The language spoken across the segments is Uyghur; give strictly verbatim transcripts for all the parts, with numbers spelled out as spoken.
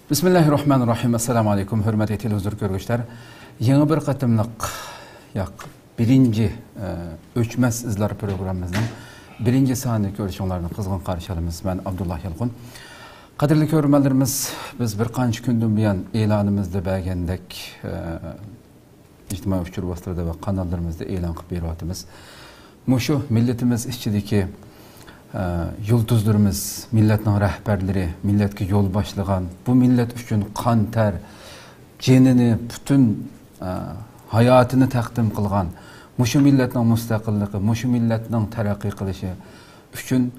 بىسمىللاھىررەھمانىررەھىم. ئەسسالامۇ ئەلەيكۇم، ھۆرمەتلىك تېلېۋىزور كۆرگۈچىلەر. يېڭى بىر قېتىملىق، ياق، بىرىنچى، ئە، ئۆچمەس ئىزلار پروگراممىمىزنىڭ بىرىنچى سانىنى كۆرۈشۈڭلارنى قىزغىن قارشى ئالىمىز. مەن ئابدۇللا يالقۇن. قەدىرلىك كۆرۈرمەنلىرىمىز، بىز بىر قانچە كۈندىن بۇيان ئېلانىمىزدا بەرگەندەك، ئە، ئىجتىمائىي ئۇچۇر ۋاسىتىلىرىدە ۋە قاناللىرىمىزدا ئېلان قىلىپ بېرىۋاتىمىز. مۇشۇ مىللىتىمىز ئىچىدىكى، ئە، يۇلتۇزلىرىمىز، مىللەتنىڭ رەھبەرلىرى، مىللەتكە يول باشلىغان، بۇ مىللەت ئۈچۈن قان تەر، جېنىنى، پۈتۈن، ئە، ھاياتىنى تەقدىم قىلغان، مۇشۇ مىللەتنىڭ مۇستەقىللىقى، مۇشۇ مىللەتنىڭ تەرەققىي قىلىشى ئۈچۈن،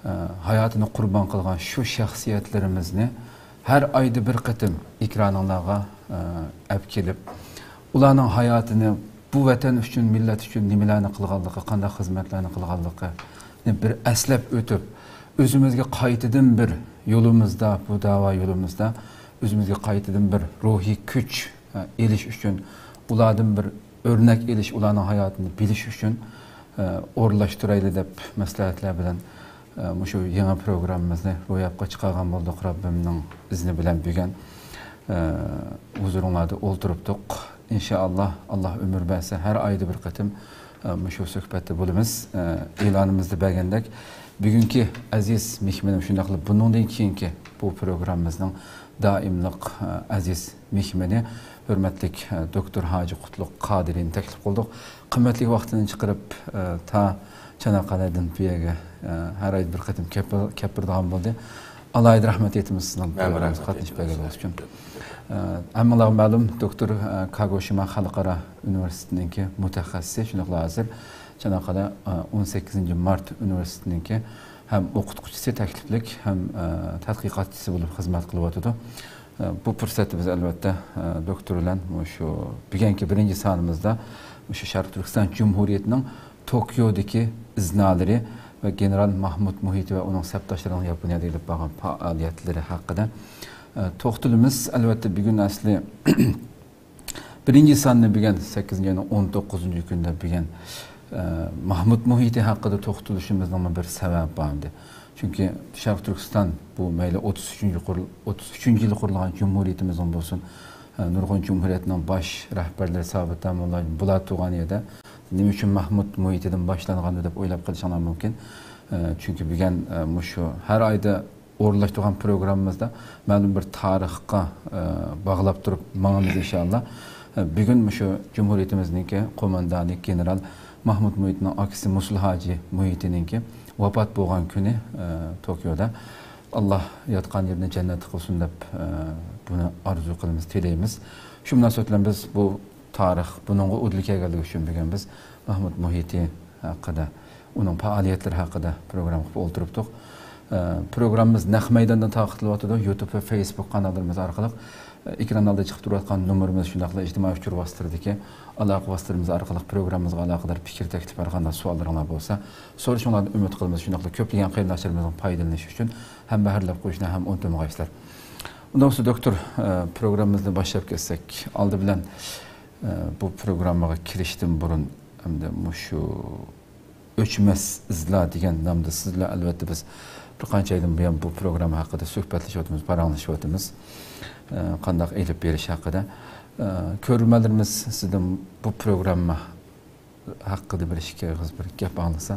ئە، ھاياتىنى قۇربان قىلغان شۇ شەخسىيەتلىرىمىزنى ھەر ئايدا بىر قېتىم ئېكرانىڭلارغا، ئە، ئەپ كېلىپ، ئۇلارنىڭ ھاياتىنى بۇ ۋەتەن ئۈچۈن، مىللەت ئۈچۈن نېمىلەرنى قىلغانلىقى، قانداق خىزمەتلەرنى قىلغانلىقىنى بىر ئەسلەپ ئۆتۈپ، ئۆزىمىزگە قايتىدىن بىر يولىمىزدا، بۇ دەۋا يولىمىزدا ئۆزىمىزگە قايتىدىن بىر روھىي كۈچ، ئە، ئېلىش ئۈچۈن، ئۇلاردىن بىر ئۆرنەك ئېلىش، ئۇلارنىڭ ھاياتىنى بىلىش ئۈچۈن، ئە، ئورۇنلاشتۇرايلى دەپ مەسلىھەتلەر بىلەن، ئە، مۇشۇ يېڭى پروگراممىمىزنى روياپقا چىقارغان بولدۇق. رەببىمنىڭ ئىزنى بىلەن بۈگۈن، ئە، ھۇزۇرۇڭلاردا ئولتۇرۇپتۇق. ئىنشائاللا، ئاللا ئۆمۈر بەرسە، ھەر ئايدا بىر قېتىم، ئە، مۇشۇ سۆھبەتتە بولىمىز. ئە، ئېلانىمىزدا بەرگەندەك، بۈگۈنكى ئەزىز مېھمىنىم، شۇنداقلا بۇنىڭدىن كېيىنكى بۇ پروگراممىمىزنىڭ دائىملىق، ئە، ئەزىز مېھمىنى، ھۆرمەتلىك، ئە، دوكتور ھاجى قۇتلۇق قادىرىنى تەكلىپ قىلدۇق. قىممەتلىك ۋاقتىنى چىقىرىپ، ئە، تا چاناققالىدىن بۇ يەرگە، ئە، ھەر ئايدا بىر قېتىم كەپ-، كەپ بېرىدىغان بولدى. ئالاھىدە رەھمەت ئېيتىمىز سىزنىڭ مەنمۇ پروگراممىمىزغا رەھمەت قاتنىشىپ ئېيتىمەن بەرگەنلىكىڭىز سىزگە. ئۈچۈن. ئە، ھەممىڭلارغا مەلۇم، دوكتور، ئە، كاگوشىما خەلقئارا ئۇنىۋېرسىتېتىنىڭكى مۇتەخەسسىسى، شۇنداقلا ھازىر چاناققادا، ئە، ئون سەككىزىنچى مارت ئۇنىۋېرسىتېتىنىڭكى ھەم ئوقۇتقۇچىسى، تەكلىپلىك ھەم، ئە، تەتقىقاتچىسى بولۇپ خىزمەت قىلىۋاتىدۇ. ئە، بۇ پۇرسەتتە بىز، ئەلۋەتتە، ئە، دوكتور بىلەن مۇشۇ بۈگۈنكى بىرىنچى سانىمىزدا مۇشۇ شەرقىي تۈركىستان جۇمھۇرىيىتىنىڭ توكيودىكى ئىزنالىرى ۋە گېنېرال ماھمۇد مۇھىتى ۋە ئۇنىڭ سەپداشلىرىنىڭ ياپونىيەدە ئېلىپ بارغان پائالىيەتلىرى ھەققىدە، ئە، توختىلىمىز. ئەلۋەتتە، بۈگۈن ئەسلى بىرىنچى ساننى بۈگۈن سەككىزىنچى ئاينىڭ ئون توققۇزىنچى كۈنىدە بۈگۈن، ئە، ماھمۇد مۇھىتى ھەققىدە توختىلىشىمىزنىڭمۇ بىر سەۋەبى بار ئىدى. چۈنكى شەرقىي تۈركىستان بۇ مەيلى ئوتتۇز ئۈچىنچى قۇر-، ئوتتۇز ئۈچىنچى يىلى قۇرۇلغان جۇمھۇرىيىتىمىزنىڭ بولسۇن، ئە، نۇرغۇن جۇمھۇرىيەتنىڭ باش رەھبەرلىرى سابىت ئەمىنلار بۇلار تۇرغان يەردە نېمە ئۈچۈن ماھمۇد مۇھىتىدىن باشلانغاندۇ دەپ ئويلاپ قېلىشىڭلار مۇمكىن. ئە، چۈنكى بۈگۈن، ئە، مۇشۇ ھەر ئايدا ئورۇنلاشتۇرغان پروگراممىمىزدا مەلۇم بىر تارىخقا، ئە، باغلاپ تۇرۇپ ماڭىمىز ئىنشائاللا. ئە، بۈگۈن مۇشۇ جۇمھۇرىيىتىمىزنىڭكى قوماندانى گېنېرال ماھمۇد مۇھىتىنىڭ ئاكىسى مۇسۇل ھاجى مۇھىتىنىڭكى ۋاپات بولغان كۈنى، ئە، توكيودا. ئاللا ياتقان يېرىنى جەننەتلىك قىلسۇن دەپ، ئە، بۇنى ئارزۇ قىلىمىز، تىلەيمىز. شۇ مۇناسىۋەت بىلەن بىز بۇ تارىخ بۇنىڭغا ئۇدۇل كەلگەنلىكى ئۈچۈن بۈگۈن بىز ماھمۇد مۇھىتى ھەققىدە، ئۇنىڭ پائالىيەتلىرى ھەققىدە پروگرامما قىلىپ ئولتۇرۇپتۇق. ئە، پروگراممىمىز نەق مەيداندا تارقىتىلىۋاتىدۇ. يۇتۇب ۋە فېيسبۇك قاناللىرىمىز ئارقىلىق، ئە، ئېكران ئالدىدا چىقىپ تۇرۇۋاتقان نومۇرىمىز، شۇنداقلا ئىجتىمائىي ئۇچۇر ۋاسىتىلىرىدىكى ئالاقە ۋاسىتىلىرىمىز ئارقىلىق پروگراممىمىزغا ئالاقىدار پىكىر، تەكلىپ، ھەر قانداق سوئاللىرىڭلار بولسا، سورىشىڭلارنى ئۈمىد قىلىمىز. شۇنداقلا كۆپلىگەن قېرىنداشلىرىمىزنىڭ پايدىلىنىشى ئۈچۈن ھەممە بىرلەپ قويۇشنى ھەم ئۇنتۇمىغايسىلەر. ئۇنداق بولسا، دوكتور، ئە، پروگراممىمىزنى باشلاپ كەتسەك، ئالدى بىلەن، ئە، بۇ پروگراممىغا كىرىشتىن بۇرۇن، ئەمدى مۇشۇ ئۆچمەس ئىزلار دېگەن نامدا سىز بىلەن، ئەلۋەتتە، بىز بىر قانچە ئايدىن بۇيان بۇ پروگرامما ھەققىدە سۆھبەتلىشىۋاتىمىز، پاراڭلىشىۋاتىمىز. ئە، قانداق ئېلىپ بېرىش ھەققىدە. ئە، كۆرۈرمەنلىرىمىز سىزدىن بۇ پروگرامما ھەققىدە بىر ئىككى ئېغىز بىر گەپ ئاڭلىسا،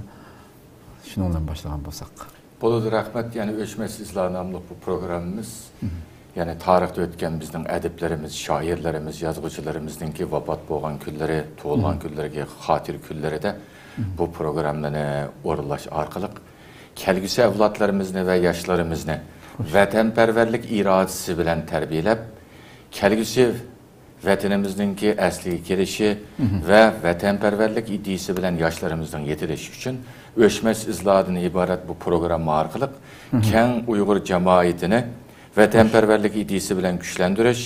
شۇنىڭ بىلەن باشلىغان بولساق. بولىدۇ، رەھمەت. يەنى ئۆچمەس ئىزلار ناملىق بۇ پروگراممىمىز، مم، يەنى تارىختا ئۆتكەن بىزنىڭ ئەدىبلىرىمىز، شائىرلىرىمىز، يازغۇچىلىرىمىزنىڭكى ۋاپات بولغان كۈنلىرى، تۇغۇلغان، مم، كۈنلىرىگە خاتىرە كۈنلىرىدە، مم، بۇ پروگراممىنى ئورۇنلاش ئارقىلىق كەلگۈسى ئەۋلادلىرىمىزنى ۋە ياشلىرىمىزنى، خوش، ۋەتەنپەرۋەرلىك ئىرادىسى بىلەن تەربىيەلەپ، كەلگۈسى ۋەتىنىمىزنىڭكى ئەسلىگە كېلىشى، مھم، ۋە ۋەتەنپەرۋەرلىك ئىدىيىسى بىلەن ياشلىرىمىزنىڭ يېتىلىشى ئۈچۈن ئۆچمەس ئىزلاردىن ئىبارەت بۇ پروگرامما ئارقىلىق، مھم، كەڭ ئۇيغۇر جامائىتىنى ۋەتەنپەرۋەرلىك ئىدىيىسى بىلەن كۈچلەندۈرۈش،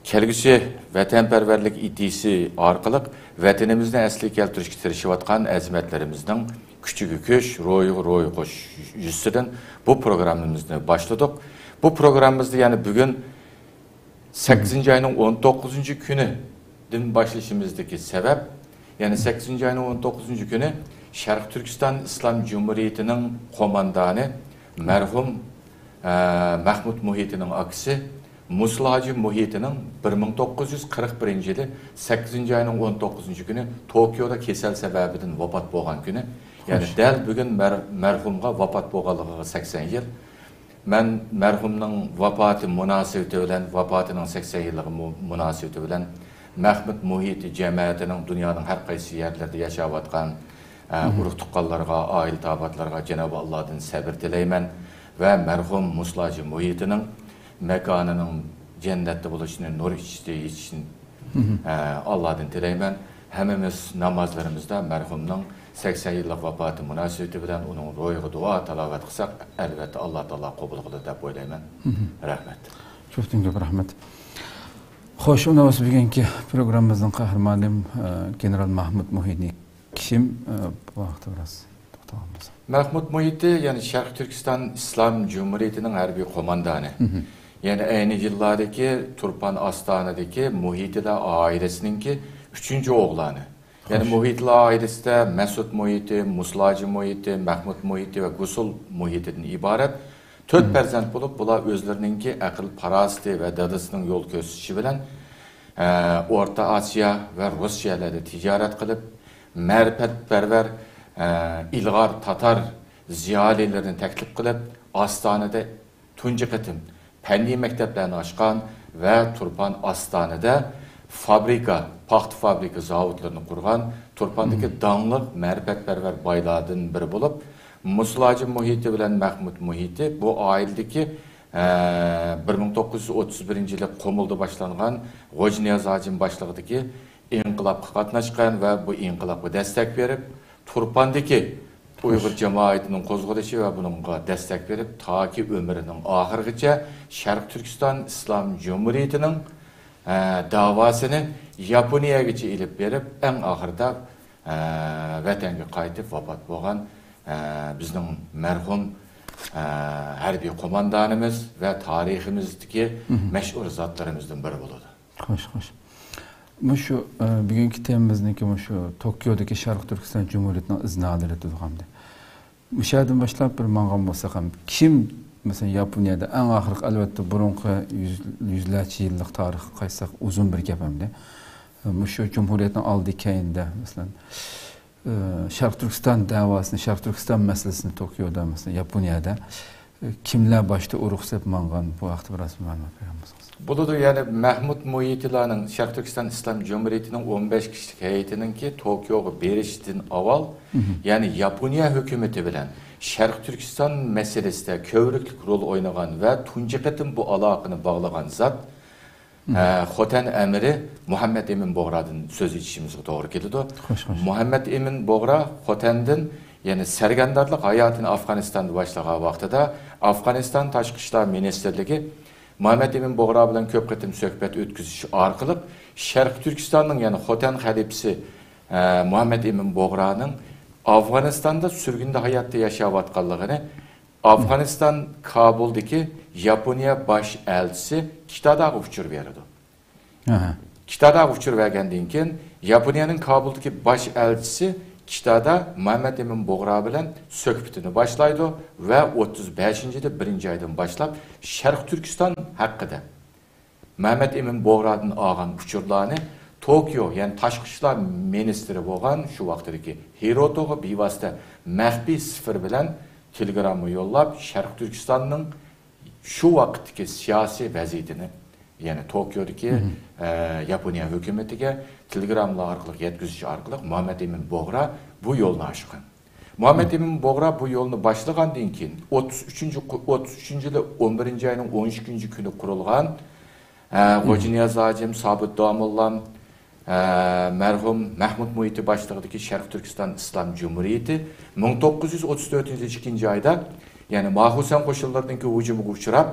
كەلگۈسى ۋەتەنپەرۋەرلىك ئىدىيىسى ئارقىلىق ۋەتىنىمىزنى ئەسلىگە كەلتۈرۈشكە تىرىشىۋاتقان ئەزىمەتلىرىمىزنىڭ كۈچىگە كۈچ، روھىغا روھ قوشۇش يۈزىسىدىن بۇ پروگراممىمىزنى باشلىدۇق. بۇ پروگراممىمىزدا يەنە بۈگۈن سەككىزىنچى ئاينىڭ ئون توققۇزىنچى كۈنىدىن باشلىشىمىزدىكى سەۋەب، يەنى سەككىزىنچى ئاينىڭ ئون توققۇزىنچى كۈنى شەرقىي تۈركىستان ئىسلام جۇمھۇرىيىتىنىڭ قوماندانى مەرھۇم، ئە، مەھمۇد مۇھىتىنىڭ ئاكىسى مۇسلا ھاجى مۇھىتىنىڭ بىر مىڭ توققۇز يۈز قىرىق بىرىنچى يىلى سەككىزىنچى ئاينىڭ ئون توققۇزىنچى كۈنى توكيودا كېسەل سەۋەبىدىن ۋاپات بولغان كۈنى، يەنى خوش. دەل بۈگۈن مەر-، مەرھۇمغا ۋاپات بولغانلىقىغا سەكسەن يىل. مەن مەرھۇمنىڭ ۋاپاتى مۇناسىۋىتى بىلەن، ۋاپاتىنىڭ سەكسەن يىللىقى مۇ-، مۇناسىۋىتى بىلەن مەھمۇت مۇھىتى جەمەتىنىڭ دۇنيانىڭ ھەر قايسى يەرلىرىدە ياشاۋاتقان، ئە، مم. ئۇرۇق-تۇغقانلارغا، ئائىلە تاۋابىئاتلارغا جانابى ئاللادىن سەبىر تىلەيمەن ۋە مەرھۇم مۇسلا ھاجى مۇھىتىنىڭ ماكانىنىڭ جەننەتتە بولۇشىنى، نۇر ئىچىدە يېتىشىنى، مم. ئە، ئاللادىن تىلەيمەن. ھەممىمىز نامازلىرىمىزدا مەرھۇمنىڭ سەكسەن يىللىق ۋاپاتى مۇناسىۋىتى بىلەن ئۇنىڭ روھىغا دۇئا تىلاۋەت قىلساق، ئەلۋەتتە، ئاللا تائالا قوبۇل قىلىدۇ دەپ ئويلايمەن. مم. رەھمەت. كۆپتىن كۆپ رەھمەت. خوش، ئۇندا بولسا بۈگۈنكى پروگراممىمىزنىڭ قەھرىمانى، ئە، گېنېرال مەھمۇت مۇھىتىنى كىم، ئە، بۇ ھەقتە بىراز توختالغان بولساق. مەھمۇت مۇھىتى، يەنى شەرقىي تۈركىستان ئىسلام جۇمھۇرىيىتىنىڭ ھەربىي قوماندانى. مم. يەنى ئەينى يىللاردىكى تۇرپان ئاستانىدىكى مۇھىتىلار ئائىلىسىنىڭكى ئۈچىنچى ئوغلانى. يەنى خوش. مۇھىتىلار ئائىلىسىدە مەسۇت مۇھىتى، مۇسلا ھاجى مۇھىتى، مەھمۇت مۇھىتى ۋە گۇسۇل مۇھىتىدىن ئىبارەت تۆت مم. پەرزەنت بولۇپ، بۇلار ئۆزلىرىنىڭكى ئەقىل-پاراسىتى ۋە دادىسىنىڭ يول كۆرسىتىشى بىلەن، ئە، ئورتا ئاسىيا ۋە روسىيەلەردە تىجارەت قىلىپ، مەرىپەتپەرۋەر، ئە، ئىلغار تاتار زىيالىيلىرىنى تەكلىپ قىلىپ، ئاستانىدە تۇنجى قېتىم پەننىي مەكتەپلەرنى ئاچقان ۋە تۇرپان ئاستانىدە فابرىكا، پاختا فابرىكا زاۋۇتلىرىنى قۇرغان تۇرپاندىكى مم. داڭلىق مەرىپەتپەرۋەر بايلاردىن بىرى بولۇپ، مۇسلا ھاجى مۇھىتى بىلەن مەھمۇت مۇھىتى بۇ ئائىلىدىكى، ئە، بىر مىڭ توققۇز يۈز ئوتتۇز بىرىنچى يىلى قۇمۇلدا باشلانغان غوجىنىياز ھاجىم باشلىقىدىكى ئىنقىلابقا قاتناشقان ۋە بۇ ئىنقىلابقا دەستەك بېرىپ، تۇرپاندىكى ئۇيغۇر جامائىتىنىڭ قوزغىلىشى ۋە بۇنىڭغا دەستەك بېرىپ، تاكى ئۆمرىنىڭ ئاخىرىغىچە شەرقىي تۈركىستان ئىسلام جۇمھۇرىيىتىنىڭ، ئە، داۋاسىنى ياپونىيەگىچە ئېلىپ بېرىپ، ئەڭ ئاخىرىدا، ئە، ۋەتەنگە قايتىپ ۋاپات بولغان، ئە، بىزنىڭ مەرھۇم، ئە، ھەربىي قوماندانىمىز ۋە تارىخىمىزدىكى مم. مەشھۇر زاتلىرىمىزدىن بىرى بولىدۇ. خوش، خوش. مۇشۇ، ئە، بۈگۈنكى تېمىمىزنىڭكى مۇشۇ توكيودىكى شەرقىي تۈركىستان جۇمھۇرىيىتىنىڭ ئىزنالىرى دېدۇق ئەمدى. مۇشۇ يەردىن باشلاپ بىر ماڭغان بولساق ھەم، كىم، مەسىلەن، ياپونىيەدە ئەڭ ئاخىرقى، ئەلۋەتتە، بۇرۇنقى يۈز، يۈزلەرچە يىللىق تارىخقا قايتساق ئۇزۇن بىر گەپ ئەمدى. مۇشۇ جۇمھۇرىيەتنىڭ ئالدى كەينىدە، مەسىلەن، ئى، شەرقىي تۈركىستان دەۋاسىنى، شەرقىي تۈركىستان مەسىلىسىنى توكيودا، مەسىلەن، ياپونىيەدە، ئى، كىملەر باشتا ئۇرۇق سېلىپ ماڭغان، بۇ ھەقتە بىراز مەلۇمات بەرگەن بولسىڭىز. بولىدۇ، يەنى مەھمۇت مۇھىتىلارنىڭ شەرقىي تۈركىستان ئىسلام جۇمھۇرىيىتىنىڭ ئون بەش كىشىلىك ھەيئىتىنىڭكى توكيوغا بېرىشىدىن ئاۋۋال، مم. يەنى ياپونىيە ھۆكۈمىتى بىلەن شەرقىي تۈركىستان مەسىلىسىدە كۆۋرۈكلۈك رول ئوينىغان ۋە تۇنجى قېتىم بۇ ئالاقىنى باغلىغان زات، مم. ئە، خوتەن ئەمىرى مۇھەممەد ئىمىن بوغرادىن سۆز ئېچىشىمىزغا توغرا كېلىدۇ. خوش، خوش. مۇھەممەد ئىمىن بوغرا خوتەندىن، يەنى سەرگەردانلىق ھاياتىنى ئافغانىستاندا باشلىغان ۋاقتىدا، ئافغانىستان تاشقى ئىشلار مىنىستىرلىكى مۇھەممەد ئىمىن بوغرا بىلەن كۆپ قېتىم سۆھبەت ئۆتكۈزۈش ئارقىلىق، شەرقىي تۈركىستاننىڭ، يەنى خوتەن خەلىپىسى، ئە، مۇھەممەد ئىمىن بوغرانىڭ ئافغانىستاندا سۈرگۈندە ھاياتتا ياشاۋاتقانلىقىنى ئافغانىستان كابۇلدىكى ياپونىيە باش ئەلچىسى كىتاداغا ئۇچۇر بېرىدۇ. ئەھە. كىتاداغا ئۇچۇر بەرگەندىن كېيىن، ياپونىيەنىڭ كابۇلدىكى باش ئەلچىسى كىتادا مۇھەممەد ئىمىن بوغرا بىلەن سۆھبىتىنى باشلايدۇ ۋە ئوتتۇز بەشىنچى يىلى بىرىنچى ئايدىن باشلاپ شەرقىي تۈركىستان ھەققىدە مەمەت ئىمىن بوغرادىن ئالغان ئۇچۇرلارنى توكيو، يەنى تاشقى ئىشلار مىنىستىرى بولغان شۇ ۋاقىتتىكى ھىروتوغا بىۋاسىتە مەخپىي سىفىر بىلەن تېلېگرامما يوللاپ، شەرقىي تۈركىستاننىڭ شۇ ۋاقىتتىكى سىياسىي ۋەزىيىتىنى، يەنى توكيودىكى، مم. ئە، ياپونىيە ھۆكۈمىتىگە تېلېگراممىلار ئارقىلىق يەتكۈزۈش ئارقىلىق مۇھەممەد ئىمىن بوغرا بۇ يولنى ئاچقان. مۇھەممەد ئىمىن بوغرا بۇ يولنى باشلىغاندىن كېيىن، ئوتتۇز ئۈچىنچى قۇ-، ئوتتۇز ئۈچىنچى يىلى ئون بىرىنچى ئاينىڭ ئون ئىككىنچى كۈنى قۇرۇلغان، ئە، غوجىنىياز ھاجىم، سابىت داموللام، ئە، مەرھۇم مەھمۇت مۇھىتى باشلىقىدىكى شەرقىي تۈركىستان ئىسلام جۇمھۇرىيىتى مىڭ توققۇز يۈز ئوتتۇز تۆتىنچى يىلى ئىككىنچى ئايدا، يەنى ماخۇسەن قوشۇنلىرىنىڭكى ھۇجۇمىغا ئۇچراپ،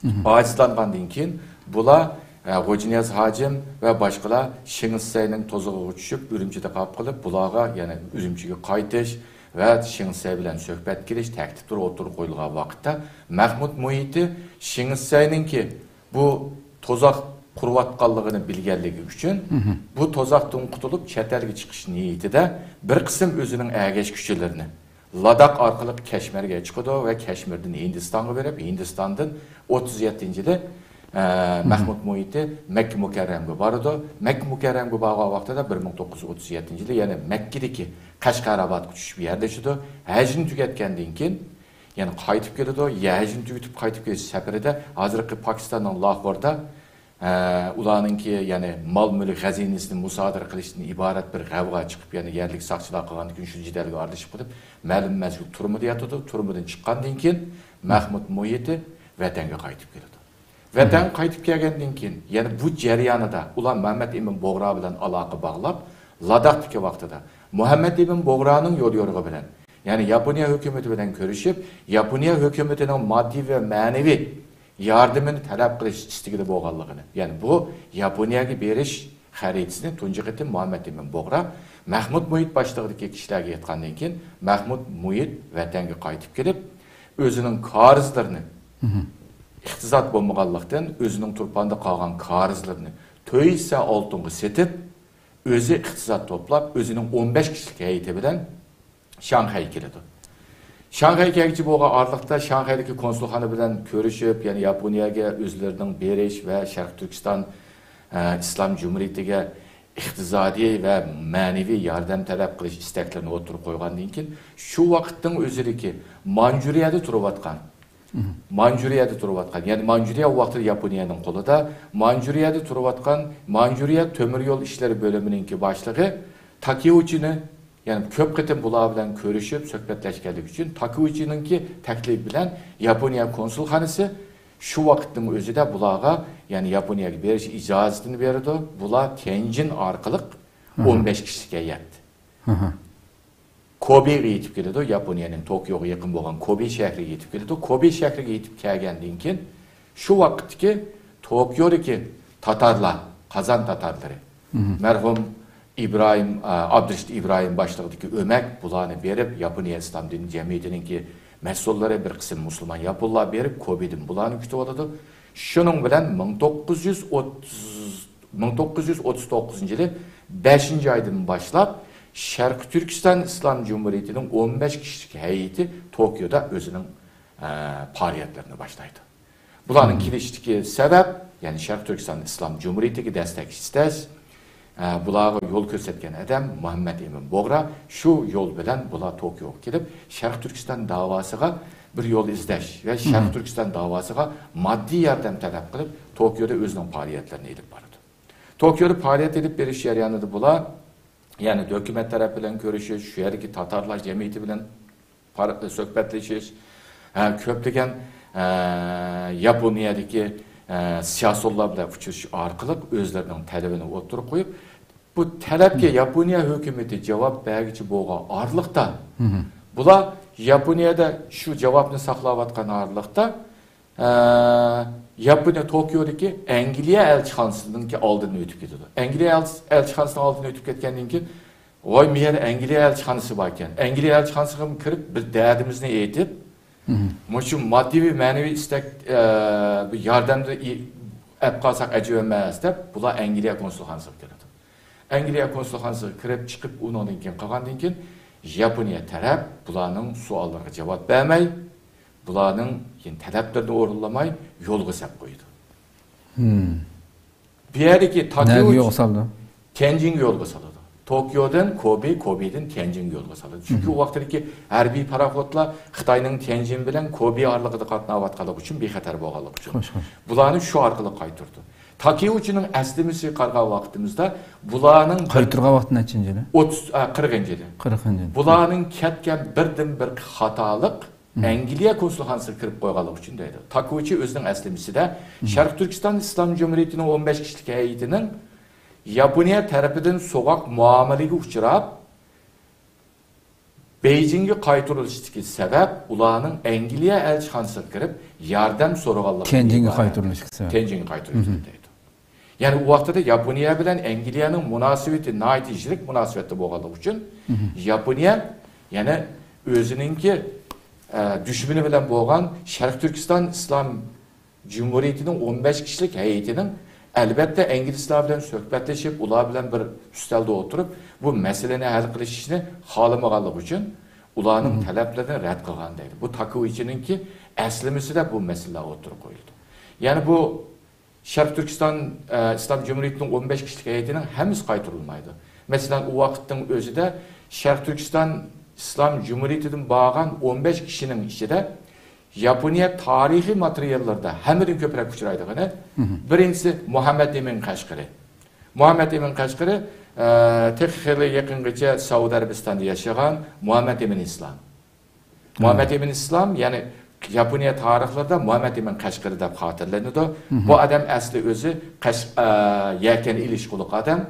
مم. ئاجىزلانغاندىن كېيىن، بۇلار، ئە، غوجىنىياز ھاجىم ۋە باشقىلار شېڭ شىسەينىڭ توزىقىغا چۈشۈپ، ئۈرۈمچىدە قاپقىلىپ، بۇلارغا يەنە ئۈرۈمچىگە قايتىش ۋە شېڭ شىسەي بىلەن سۆھبەتكە كىرىش تەكلىپلىرى ئوتتۇرىغا قويۇلغان ۋاقىتتا، مەھمۇت مۇھىتى شېڭ شىسەينىڭكى بۇ توزاق قۇرۇۋاتقانلىقىنى بىلگەنلىكى ئۈچۈن، مم. بۇ توزاقتىن قۇتۇلۇپ، چەت ئەلگە چىقىش نىيىتىدە بىر قىسىم ئۆزىنىڭ ئەگەشكۈچىلىرىنى، لاداخ ئارقىلىق كەشمىرگە چىقىدۇ ۋە كەشمىردىن ھىندىستانغا بېرىپ، ھىندىستاندىن ئوتتۇز يەتتىنچى يىلى، ئە، مەھمۇد مۇھىتى مەككە مۇكەررەمگە بارىدۇ. مەككە مۇكەررەمگە بارغان ۋاقتىدا بىر مىڭ توققۇز يۈز ئوتتۇز يەتتىنچى يىلى، يەنى مەككىدىكى قەشقەرئابادقا چۈشۈپ يەرلىشىدۇ. ھەجنى تۈگەتكەندىن كېيىن، يەنە قايتىپ كېلىدۇ. ھەجنى تۈگىتىپ قايتىپ كېلىش سەپىرىدە ھازىرقى پاكىستاننىڭ لاھورىدا، ئە، ئۇلارنىڭكى، يەنى مال-مۈلۈك خەزىنىسىنى مۇسادىرە قىلىشتىن ئىبارەت بىر غەۋغا چىقىپ، يەنە يەرلىك ساقچىلار قىلغاندىن كېيىن شۇ جېدەلگە ئارىلىشىپ قېلىپ، مەلۇم مەزگىل تۈرمىدە ياتىدۇ. تۈرمىدىن چىققاندىن كېيىن مەھمۇد مۇھىتى ۋەتەنگە قايتىپ كېلىدۇ. ۋەتەنگە قايتىپ كەلگەندىن كېيىن، يەنە بۇ جەريانىدا ئۇلار مۇھەممەد ئىمىن بوغرا بىلەن ئالاقە باغلاپ، لاداختىكى ۋاقتىدا مۇھەممەد ئىمىن بوغرانىڭ يوليورۇقى بىلەن، يەنى ياپونىيە ھۆكۈمىتى بىلەن كۆرۈشۈپ، ياپونىيە ھۆكۈمىتىنىڭ ماددىي ۋە مەنىۋى ياردىمىنى تەلەپ قىلىش ئىستىكىدە بولغانلىقىنى، يەنى بۇ ياپونىيەگە بېرىش خەرىتىسىنى تۇنجى قېتىم مۇھەممەد ئىمىن بوغرا مەھمۇد مۇھىت باشلىقىدىكى كىشىلەرگە ئېيتقاندىن كېيىن، مەھمۇد مۇھىت ۋەتەنگە قايتىپ كېلىپ، ئۆزىنىڭ كارىزلىرىنى، ئىقتىساد بولمىغانلىقتىن، ئۆزىنىڭ تۇرپاندا قالغان كارىزلىرىنى تۆت يۈز سە ئالتۇنغا سېتىپ، ئۆزى ئىقتىساد توپلاپ، ئۆزىنىڭ ئون بەش كىشىلىك ھەيئىتى بىلەن شاڭخەيگە كېلىدۇ. شاڭخەيگە كەلگۈچى بولغان ئارىلىقتا شاڭخەيدىكى كونسۇلخانا بىلەن كۆرۈشۈپ، يەنى ياپونىيەگە ئۆزلىرىنىڭ بېرىش ۋە شەرقىي تۈركىستان، ئە، ئىسلام جۇمھۇرىيىتىگە ئىقتىسادىي ۋە مەنىۋى ياردەم تەلەپ قىلىش ئىستەكلىرىنى ئوتتۇرىغا قويغاندىن كېيىن، شۇ ۋاقىتنىڭ ئۆزىدىكى مانجۇرىيەدە تۇرۇۋاتقان، مانجۇرىيەدە تۇرۇۋاتقان، يەنى مانجۇرىيە ئۇ ۋاقىتتا ياپونىيەنىڭ قولىدا، مانجۇرىيەدە تۇرۇۋاتقان مانجۇرىيە تۆمۈر يول ئىشلىرى بۆلۈمىنىڭكى باشلىقى تاكېئۇچىنى، يەنى كۆپ قېتىم بۇلار بىلەن كۆرۈشۈپ، سۆھبەتلەشكەنلىكى ئۈچۈن، تاكېئۇچىنىڭكى تەكلىپى بىلەن ياپونىيە كونسۇلخانىسى شۇ ۋاقىتنىڭ ئۆزىدە بۇلارغا، يەنى ياپونىيەگە بېرىش ئىجازىتىنى بېرىدۇ. بۇلار تيەنجىن ئارقىلىق ئون بەش كىشىلىك ھەيئەت كوبېغا يېتىپ كېلىدۇ. ياپونىيەنىڭ توكيوغا يېقىن بولغان كوبې شەھىرىگە يېتىپ كېلىدۇ. كوبې شەھىرىگە يېتىپ كەلگەندىن كېيىن، شۇ ۋاقىتتىكى توكيودىكى تاتارلار، قازان تاتارلىرى، مەرھۇم ئىبراھىم، ئا، ئابدۇرېشىت ئىبراھىم باشلىقىدىكى ئۆمەك بۇلارنى بېرىپ، ياپونىيە ئىسلام دىنى جەمئىيىتىنىڭكى مەسئۇللىرى، بىر قىسىم مۇسۇلمان ياپونلار بېرىپ، كوبېدىن بۇلارنى كۈتۈۋالىدۇ. شۇنىڭ بىلەن مىڭ توققۇز يۈز ئوتتۇز، مىڭ توققۇز يۈز ئوتتۇز توققۇزىنچى يىلى بەشىنچى ئايدىن باشلاپ، شەرقىي تۈركىستان ئىسلام جۇمھۇرىيىتىنىڭ ئون بەش كىشىلىك ھەيئىتى توكيودا ئۆزىنىڭ، ئە، پائالىيەتلىرىنى باشلايدۇ. بۇلارنىڭ كېلىشتىكى سەۋەب، يەنى شەرقىي تۈركىستان ئىسلام جۇمھۇرىيىتىگە دەستەك ئىستەش، ئە، بۇلارغا يول كۆرسەتكەن ئادەم مۇھەممەد ئىمىن بوغرا. شۇ يول بىلەن بۇلار توكيوغا كېلىپ، شەرقىي تۈركىستان داۋاسىغا بىر يول ئىزدەش ۋە شەرقىي تۈركىستان داۋاسىغا ماددىي ياردەم تەلەپ قىلىپ، توكيودا ئۆزىنىڭ پائالىيەتلىرىنى ئېلىپ بارىدۇ. توكيودا پائالىيەت ئېلىپ بېرىش جەريانىدا بۇلار يەنى ھۆكۈمەت تەرەپ بىلەن كۆرۈشۈش، شۇ يەردىكى تاتارلار جەمئىيىتى بىلەن پار-، سۆھبەتلىشىش، ھە، كۆپلىگەن، ئە، ياپونىيەدىكى، ئە، سىياسىيونلار بىلەن ئۇچرىشىش ئارقىلىق ئۆزلىرىنىڭ تەلىپىنى ئوتتۇرىغا قويۇپ، بۇ تەلەپكە ياپونىيە ھۆكۈمىتى جاۋاب بەرگۈچى بولغان ئارىلىقتا، بۇلار ياپونىيەدە شۇ جاۋابنى ساقلاۋاتقان ئارىلىقتا، ئە، ياپونىيە توكيودىكى ئەنگلىيە ئەلچىخانىسىنىڭكى ئالدىدىن ئۆتۈپ كېتىدۇ. ئەنگلىيە ئەلچ-، ئەلچىخانىسىنىڭ ئالدىدىن ئۆتۈپ كەتكەندىن كېيىن، ۋاي، مۇ يەردە ئەنگلىيە ئەلچىخانىسى باركەن. ئەنگلىيە ئەلچىخانىسىغا كىرىپ، بىر دەردىمىزنى ئېيتىپ، مۇشۇ ماددىي ۋە مەنىۋى ئىستەك، ئە، بۇ ياردەمنى ئېلىپ قالساق ئەجەب ئەمەس، دەپ، بۇلار ئەنگلىيە كونسۇلخانىسىغا كىرىدۇ. ئەنگلىيە كونسۇلخانىسىغا كىرىپ چىقىپ، ئۇنىڭدىن كېيىن قىلغاندىن كېيىن، ياپونىيە تەرەپ بۇلارنىڭ سوئاللىرىغا جاۋاب بەرمەي، بۇلارنىڭ كېيىن تەلەپلىرىنى ئورۇنلىماي يولغا سەپ قويىدۇ. بۇ يەردىكى نەگە تاكىيۇ يولغا سالىدۇ؟ تيەنجىنگە يولغا سالىدۇ. توكيودىن كوبې، كوبېدىن تيەنجىنگە يولغا سالىدۇ. چۈنكى ئۇ ۋاقىتتىكى ھەربىي پاراخوتلار خىتاينىڭ تيەنجىن بىلەن كوبې ئارىلىقىدا قاتناۋاتقانلىقى ئۈچۈن بىخەتەر بولغانلىقى ئۈچۈن. خوش، خوش. بۇلارنى شۇ ئارقىلىق قايتۇردى. تاكىيۇچىنىڭ ئەسلىمىسىگە قارىغان ۋاقتىمىزدا بۇلارنىڭ بىر قايتۇرغان ۋاقتى نەچچىنچى يىلى؟ ئوتتۇز، ئە، قىرىقىنچى يىلى. قىرىقىنچى يىلى. بۇلارنىڭ كەتكەن بىردىنبىر خاتالىق ئەنگلىيە كونسۇلخانىسىغا كىرىپ قويغانلىقى ئۈچۈن دەيدۇ. تاكۇچى ئۆزىنىڭ ئەسلىمىسىدە شەرقىي تۈركىستان ئىسلام جۇمھۇرىيىتىنىڭ ئون بەش كىشىلىك ھەيئىتىنىڭ ياپونىيە تەرىپىدىن سوغۇق مۇئامىلىگە ئۇچراپ، بېيجىڭگە قايتۇرۇلۇشتىكى سەۋەب ئۇلارنىڭ ئەنگلىيە ئەلچىخانىسىغا كىرىپ ياردەم سورىغانلىقى. تيەنجىنگە قايتۇرۇلۇشتىكى سەۋەب. تيەنجىنگە قايتۇرۇلۇشتى دەيدۇ. يەنى ئۇ ۋاقتىدا ياپونىيە بىلەن ئەنگلىيەنىڭ مۇناسىۋىتى ناھايىتى يىرىك مۇناسىۋەتتە بولغانلىقى ئۈچۈن، ياپونىيە يەنە ئۆزىنىڭكى، ئە، دۈشمىنى بىلەن بولغان شەرقىي تۈركىستان ئىسلام جۇمھۇرىيىتىنىڭ ئون بەش كىشىلىك ھەيئىتىنىڭ، ئەلۋەتتە، ئىنگلىزلار بىلەن سۆھبەتلىشىپ، ئۇلار بىلەن بىر ئۈستەلدە ئولتۇرۇپ، بۇ مەسىلىنى ھەل قىلىشىشنى خالىمىغانلىقى ئۈچۈن، ئۇلارنىڭ تەلەپلىرىنى رەت قىلغان دەيدۇ. بۇ تاكۇئىچىنىڭكى ئەسلىمىسىدە بۇ مەسىلىلەر ئوتتۇرىغا قويۇلىدۇ. يەنى بۇ شەرقىي تۈركىستان، ئە، ئىسلام جۇمھۇرىيىتىنىڭ ئون بەش كىشىلىك ھەيئىتىنىڭ ھەممىسى قايتۇرۇلمايدۇ. مەسىلەن، ئۇ ۋاقىتنىڭ ئۆزىدە شەرقىي تۈركىستان ئىسلام جۇمھۇرىيىتىدىن بارغان ئون بەش كىشىنىڭ ئىچىدە ياپونىيە تارىخىي ماتېرىياللىرىدا ھەممىدىن كۆپرەك ئۇچرايدىغىنى، بىرىنچىسى مۇھەممەد ئىمىن قەشقىرى. مۇھەممەد ئىمىن قەشقىرى، ئە، تېخى خېلى يېقىنغىچە سەئۇدى ئەرەبىستاندا ياشىغان مۇھەممەد ئىمىن ئىسلام. مۇھەممەد ئىمىن ئىسلام، يەنى ياپونىيە تارىخلىرىدا مۇھەممەد ئىمىن قەشقىرى دەپ خاتىرىلىنىدۇ. بۇ ئادەم ئەسلى ئۆزى قەش-، ئە، يەكەن ئېلىشقۇلۇق ئادەم.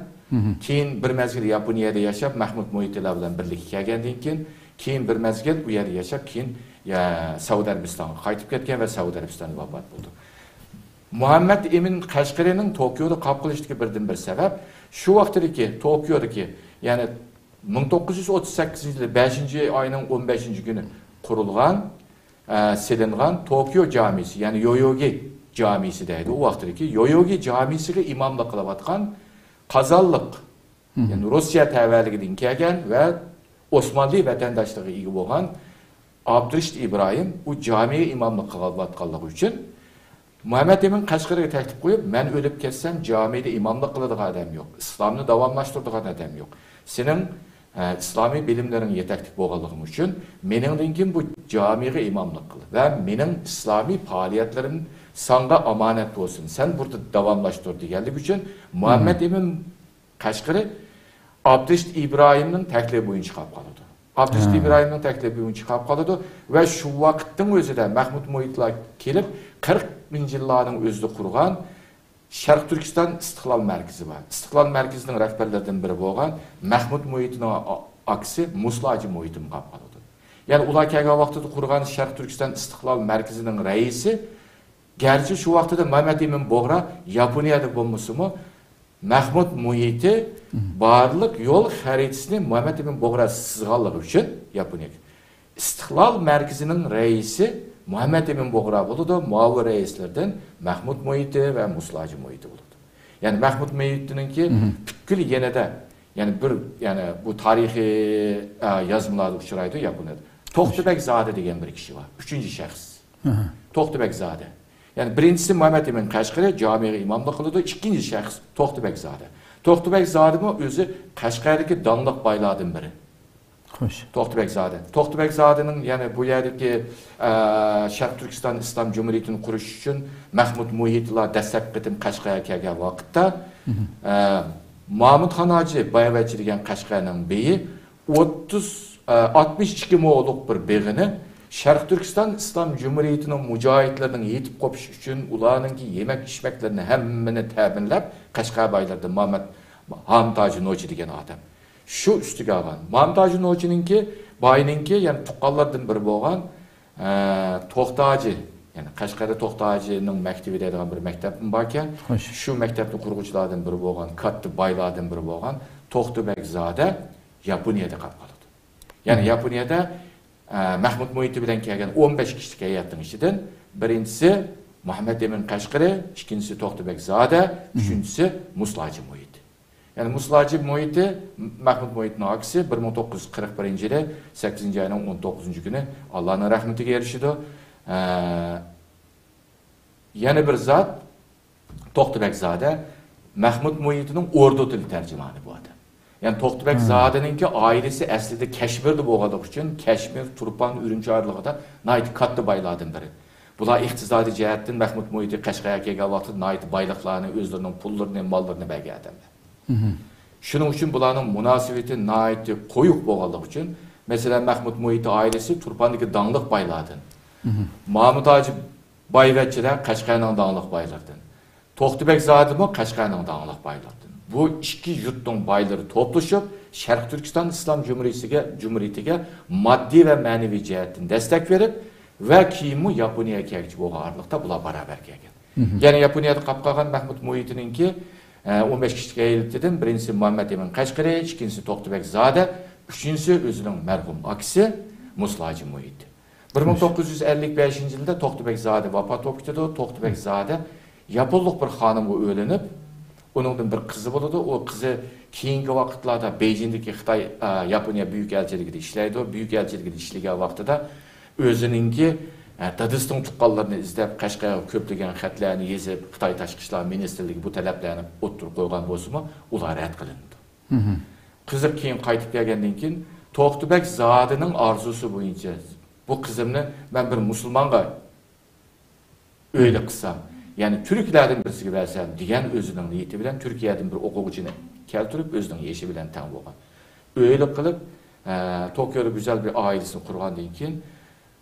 كېيىن بىر مەزگىل ياپونىيەدە ياشاپ، مەھمۇد مۇھىتىلار بىلەن بىرلىككە كەلگەندىن كېيىن، كېيىن بىر مەزگىل ئۇ يەردە ياشاپ، كېيىن، يە، سەئۇدى ئەرەبىستانغا قايتىپ كەتكەن ۋە سەئۇدى ئەرەبىستاندا ۋاپات بولدى. مۇھەممەد ئىمىن قەشقىرىنىڭ توكيودا قاپقىلىشتىكى بىردىنبىر سەۋەب، شۇ ۋاقتىدىكى توكيودىكى، يەنى مىڭ توققۇز يۈز ئوتتۇز سەككىزىنچى يىلى بەشىنچى ئاينىڭ ئون بەشىنچى كۈنى قۇرۇلغان، ئە، سېلىنغان توكيو جامىسى، يەنى يويوگى جامىسى دەيدۇ. ئۇ ۋاقتىدىكى يويوگى جامىسىغا ئىماملىق قىلىۋاتقان قازانلىق، يەنى روسىيە تەۋەلىكىدىن كەلگەن ۋە ئوسمانلى ۋەتەنداشلىقىغا ئىگە بولغان ئابدۇرېشىت ئىبراھىم ئۇ جامىگە ئىماملىق قىلىۋاتقانلىقى ئۈچۈن، مۇھەممەد ئىمىن قەشقىرىگە تەكلىپ قويۇپ، مەن ئۆلۈپ كەتسەم، جامىدە ئىماملىق قىلىدىغان ئادەم يوق، ئىسلامنى داۋاملاشتۇرىدىغان ئادەم يوق. سېنىڭ، ئە، ئىسلامىي بىلىملىرىڭ يېتەكلىك بولغانلىقىڭ ئۈچۈن، مېنىڭدىن كېيىن بۇ جامىغا ئىماملىق قىل ۋە مېنىڭ ئىسلامىي پائالىيەتلىرىم ساڭا ئامانەت بولسۇن. سەن بۇردا داۋاملاشتۇر دېگەنلىكى ئۈچۈن، مۇھەممەد ئىمىن قەشقىرى ئابدۇرېشىت ئىبراھىمنىڭ تەكلىپى بويىچە قاپ قالىدۇ. ئابدۇرېشىت ئىبراھىمنىڭ تەكلىپى بويىچە قاپ قالىدۇ ۋە شۇ ۋاقىتنىڭ ئۆزىدە مەھمۇد مۇھىتلار كېلىپ، قىرىقىنچى يىللارنىڭ ئۆزىدە قۇرغان شەرقىي تۈركىستان ئىستىقلال مەركىزى بار. ئىستىقلال مەركىزىنىڭ رەھبەرلىرىدىن بىرى بولغان مەھمۇد مۇھىتنىڭ ئا-، ئاكىسى مۇسلا ھاجى مۇھىتمۇ قاپ قالىدۇ. يەنى ئۇلار كەلگەن ۋاقتىدا قۇرغان شەرقىي تۈركىستان ئىستىقلال مەركىزىنىڭ رەئىسى، گەرچە شۇ ۋاقتىدا مەمەت ئىمىن بۇغرا ياپونىيەدە بولمىسىمۇ، مەھمۇد مۇھىتى بارلىق يول خەرىتىسىنى مۇھەممەد ئىمىن بۇغرا سىزغانلىقى ئۈچۈن ياپونىيەگە ئىستىقلال مەركىزىنىڭ رەئىسى مۇھەممەد ئىمىن بۇغرا بولىدۇ، مۇئاۋىن رەئىسلىرىدىن مەھمۇد مۇھىتى ۋە مۇسلا ھاجى مۇھىتى بولىدۇ. يەنى مەھمۇد مۇھىتىنىڭكى پۈتكۈل يېنىدا، يەنى بىر، يەنى بۇ تارىخىي، ئە، يازمىلاردا ئۇچرايدۇ ياپونىيەدە. توختى بەگ زادە دېگەن بىر كىشى بار، ئۈچىنچى شەخس. توختى بەگ زادە. يەنى بىرىنچىسى مۇھەممەد ئىمىن قەشقىرى جامىغا ئىماملىق قىلىدۇ، ئىككىنچى شەخس توختى بەگ زادە. توختى بەگ زادىمۇ ئۆزى قەشقەردىكى داڭلىق بايلاردىن بىرى. خوش. توختى بەگ زادە. توختى بەگ زادىنىڭ يەنە بۇ يەردىكى، ئە، شەرقىي تۈركىستان ئىسلام جۇمھۇرىيىتىنى قۇرۇش ئۈچۈن مەھمۇد مۇھىتلار دەسلەپكى قېتىم قەشقەرگە كەلگەن ۋاقىتتا، ئە، مامۇت خان ھاجى بايۋەچچە دېگەن قەشقەرنىڭ بېيى ئوتتۇز، ئە، ئاتمىش ئىككى مولۇق بىر بېغىنى شەرقىي تۈركىستان ئىسلام جۇمھۇرىيىتىنىڭ مۇجاھىدلىرىنىڭ يېتىپ قوپۇشى ئۈچۈن ئۇلارنىڭكى يېمەك-ئىچمەكلىرىنى ھەممىنى تەمىنلەپ، قەشقەر بايلىرىدىن مامەت، مامۇت ھاجى نوچى دېگەن ئادەم. شۇ ئۈستىگە ئالغان. مامۇت ھاجى نوچىنىڭكى، باينىڭكى، يەنى تۇغقانلىرىدىن بىرى بولغان، ئە، توختى ھاجى، يەنى قەشقەردە توختى ھاجىنىڭ مەكتىۋى دەيدىغان بىر مەكتەپمۇ باركەن. خوش. شۇ مەكتەپنى قۇرغۇچىلاردىن بىرى بولغان، كاتتا بايلاردىن بىرى بولغان توختى بەگ زادە ياپونىيەدە قاپ قالىدۇ. يەنى ياپونىيەدە، ئە، مەھمۇد مۇھىتى بىلەن كەلگەن ئون بەش كىشىلىك ھەيئەتنىڭ ئىچىدىن بىرىنچىسى مۇھەممەد ئىمىن قەشقىرى، ئىككىنچىسى توختى بەگ زادە، ئۈچىنچىسى مۇسلا ھاجى مۇھىتى. يەنى مۇسلا ھاجى مۇھىتى، مەھمۇد مۇھىتنىڭ ئاكىسى، بىر مىڭ توققۇز يۈز قىرىق بىرىنچى يىلى سەككىزىنچى ئاينىڭ ئون توققۇزىنچى كۈنى ئاللانىڭ رەھمىتىگە ئېرىشىدۇ. ئە، يەنە بىر زات، توختى بەگ زادە مەھمۇد مۇھىتىنىڭ ئوردۇ تىلى تەرجىمانى بۇ ئادەم. يەنى توختى بەگ زادىنىڭكى ئائىلىسى ئەسلىدە كەشمىردە بولغانلىقى ئۈچۈن، كەشمىر، تۇرپان، ئۈرۈمچى ئارىلىقىدا ناھايىتى كاتتا بايلاردىن بىرى. بۇلار ئىقتىسادىي جەھەتتىن مەھمۇد مۇھىتى قەشقەرگە كەلگەن ۋاقتىدا ناھايىتى بايلىقلارنى، ئۆزلىرىنىڭ پۇللىرىنى، ماللىرىنى بەرگەن ئادەملەر. شۇنىڭ ئۈچۈن بۇلارنىڭ مۇناسىۋىتى ناھايىتى قويۇق بولغانلىقى ئۈچۈن، مەسىلەن، مەھمۇد مۇھىتى ئائىلىسى تۇرپاندىكى داڭلىق بايلاردىن. مامۇت ھاجى بايۋەچچىلەر قەشقەرنىڭ داڭلىق بايلىرىدىن. توختى بەگ زادىمۇ قەشقەرنىڭ داڭلىق بايلىرىدىن. بۇ ئىككى يۇرتنىڭ بايلىرى توپلىشىپ، شەرقىي تۈركىستان ئىسلام جۇمھۇرىيىتىگە، جۇمھۇرىيىتىگە ماددىي ۋە مەنىۋى جەھەتتىن دەستەك بېرىپ ۋە كېيىنمۇ ياپونىيەگە كەلگۈچى بولغان ئارىلىقتا بۇلار باراۋەر كەلگەن. يەنى ياپونىيەدە قاپ قالغان مەھمۇد مۇھىتىنىڭكى، ئە، ئون بەش كىشىلىك ھەيئىتىدىن بىرىنچىسى مۇھەممەد ئىمىن قەشقىرى، ئىككىنچىسى توختى بەگ زادە، ئۈچىنچىسى ئۆزىنىڭ مەرھۇم ئاكىسى مۇسلا ھاجى مۇھىت. بىر مىڭ توققۇز يۈز ئەللىك بەشىنچى يىلدا توختى بەگ زادە ۋاپات بولۇپ كېتىدۇ. توختى بەگ زادە ياپونلۇق بىر خانىمغا ئۆيلىنىپ، ئۇنىڭدىن بىر قىزى بولىدۇ. ئۇ قىزى كېيىنكى ۋاقىتلاردا بېيجىڭدىكى خىتاي، ئە، ياپونىيە بۈيۈك ئەلچىلىكىدە ئىشلەيدۇ. بۈيۈك ئەلچىلىكىدە ئىشلىگەن ۋاقتىدا ئۆزىنىڭكى ھە، دادىسىنىڭ تۇغقانلىرىنى ئىزدەپ، قەشقەرگە كۆپلىگەن خەتلەرنى يېزىپ، خىتاي تاشقى ئىشلار مىنىستىرلىكى بۇ تەلەپلەرنى ئوتتۇرىغا قويغان بولسىمۇ، ئۇلار رەت قىلىنىدۇ. مھم. قىزى كېيىن قايتىپ كەلگەندىن كېيىن، توختى بەگ زادىنىڭ ئارزۇسى بويىچە، بۇ قىزىمنى مەن بىر مۇسۇلمانغا ئۆيلۈك قىلسام، يەنى تۈركلەردىن بىرسىگە بەرسەم دېگەن ئۆزىنىڭ نىيىتى بىلەن تۈركىيەدىن بىر ئوقۇغۇچىنى كەلتۈرۈپ، ئۆزىنىڭ يېشى بىلەن تەڭ بولغان. ئۆيلۈك قىلىپ، ئە، توكيودا گۈزەل بىر ئائىلىسىنى قۇرغاندىن كېيىن،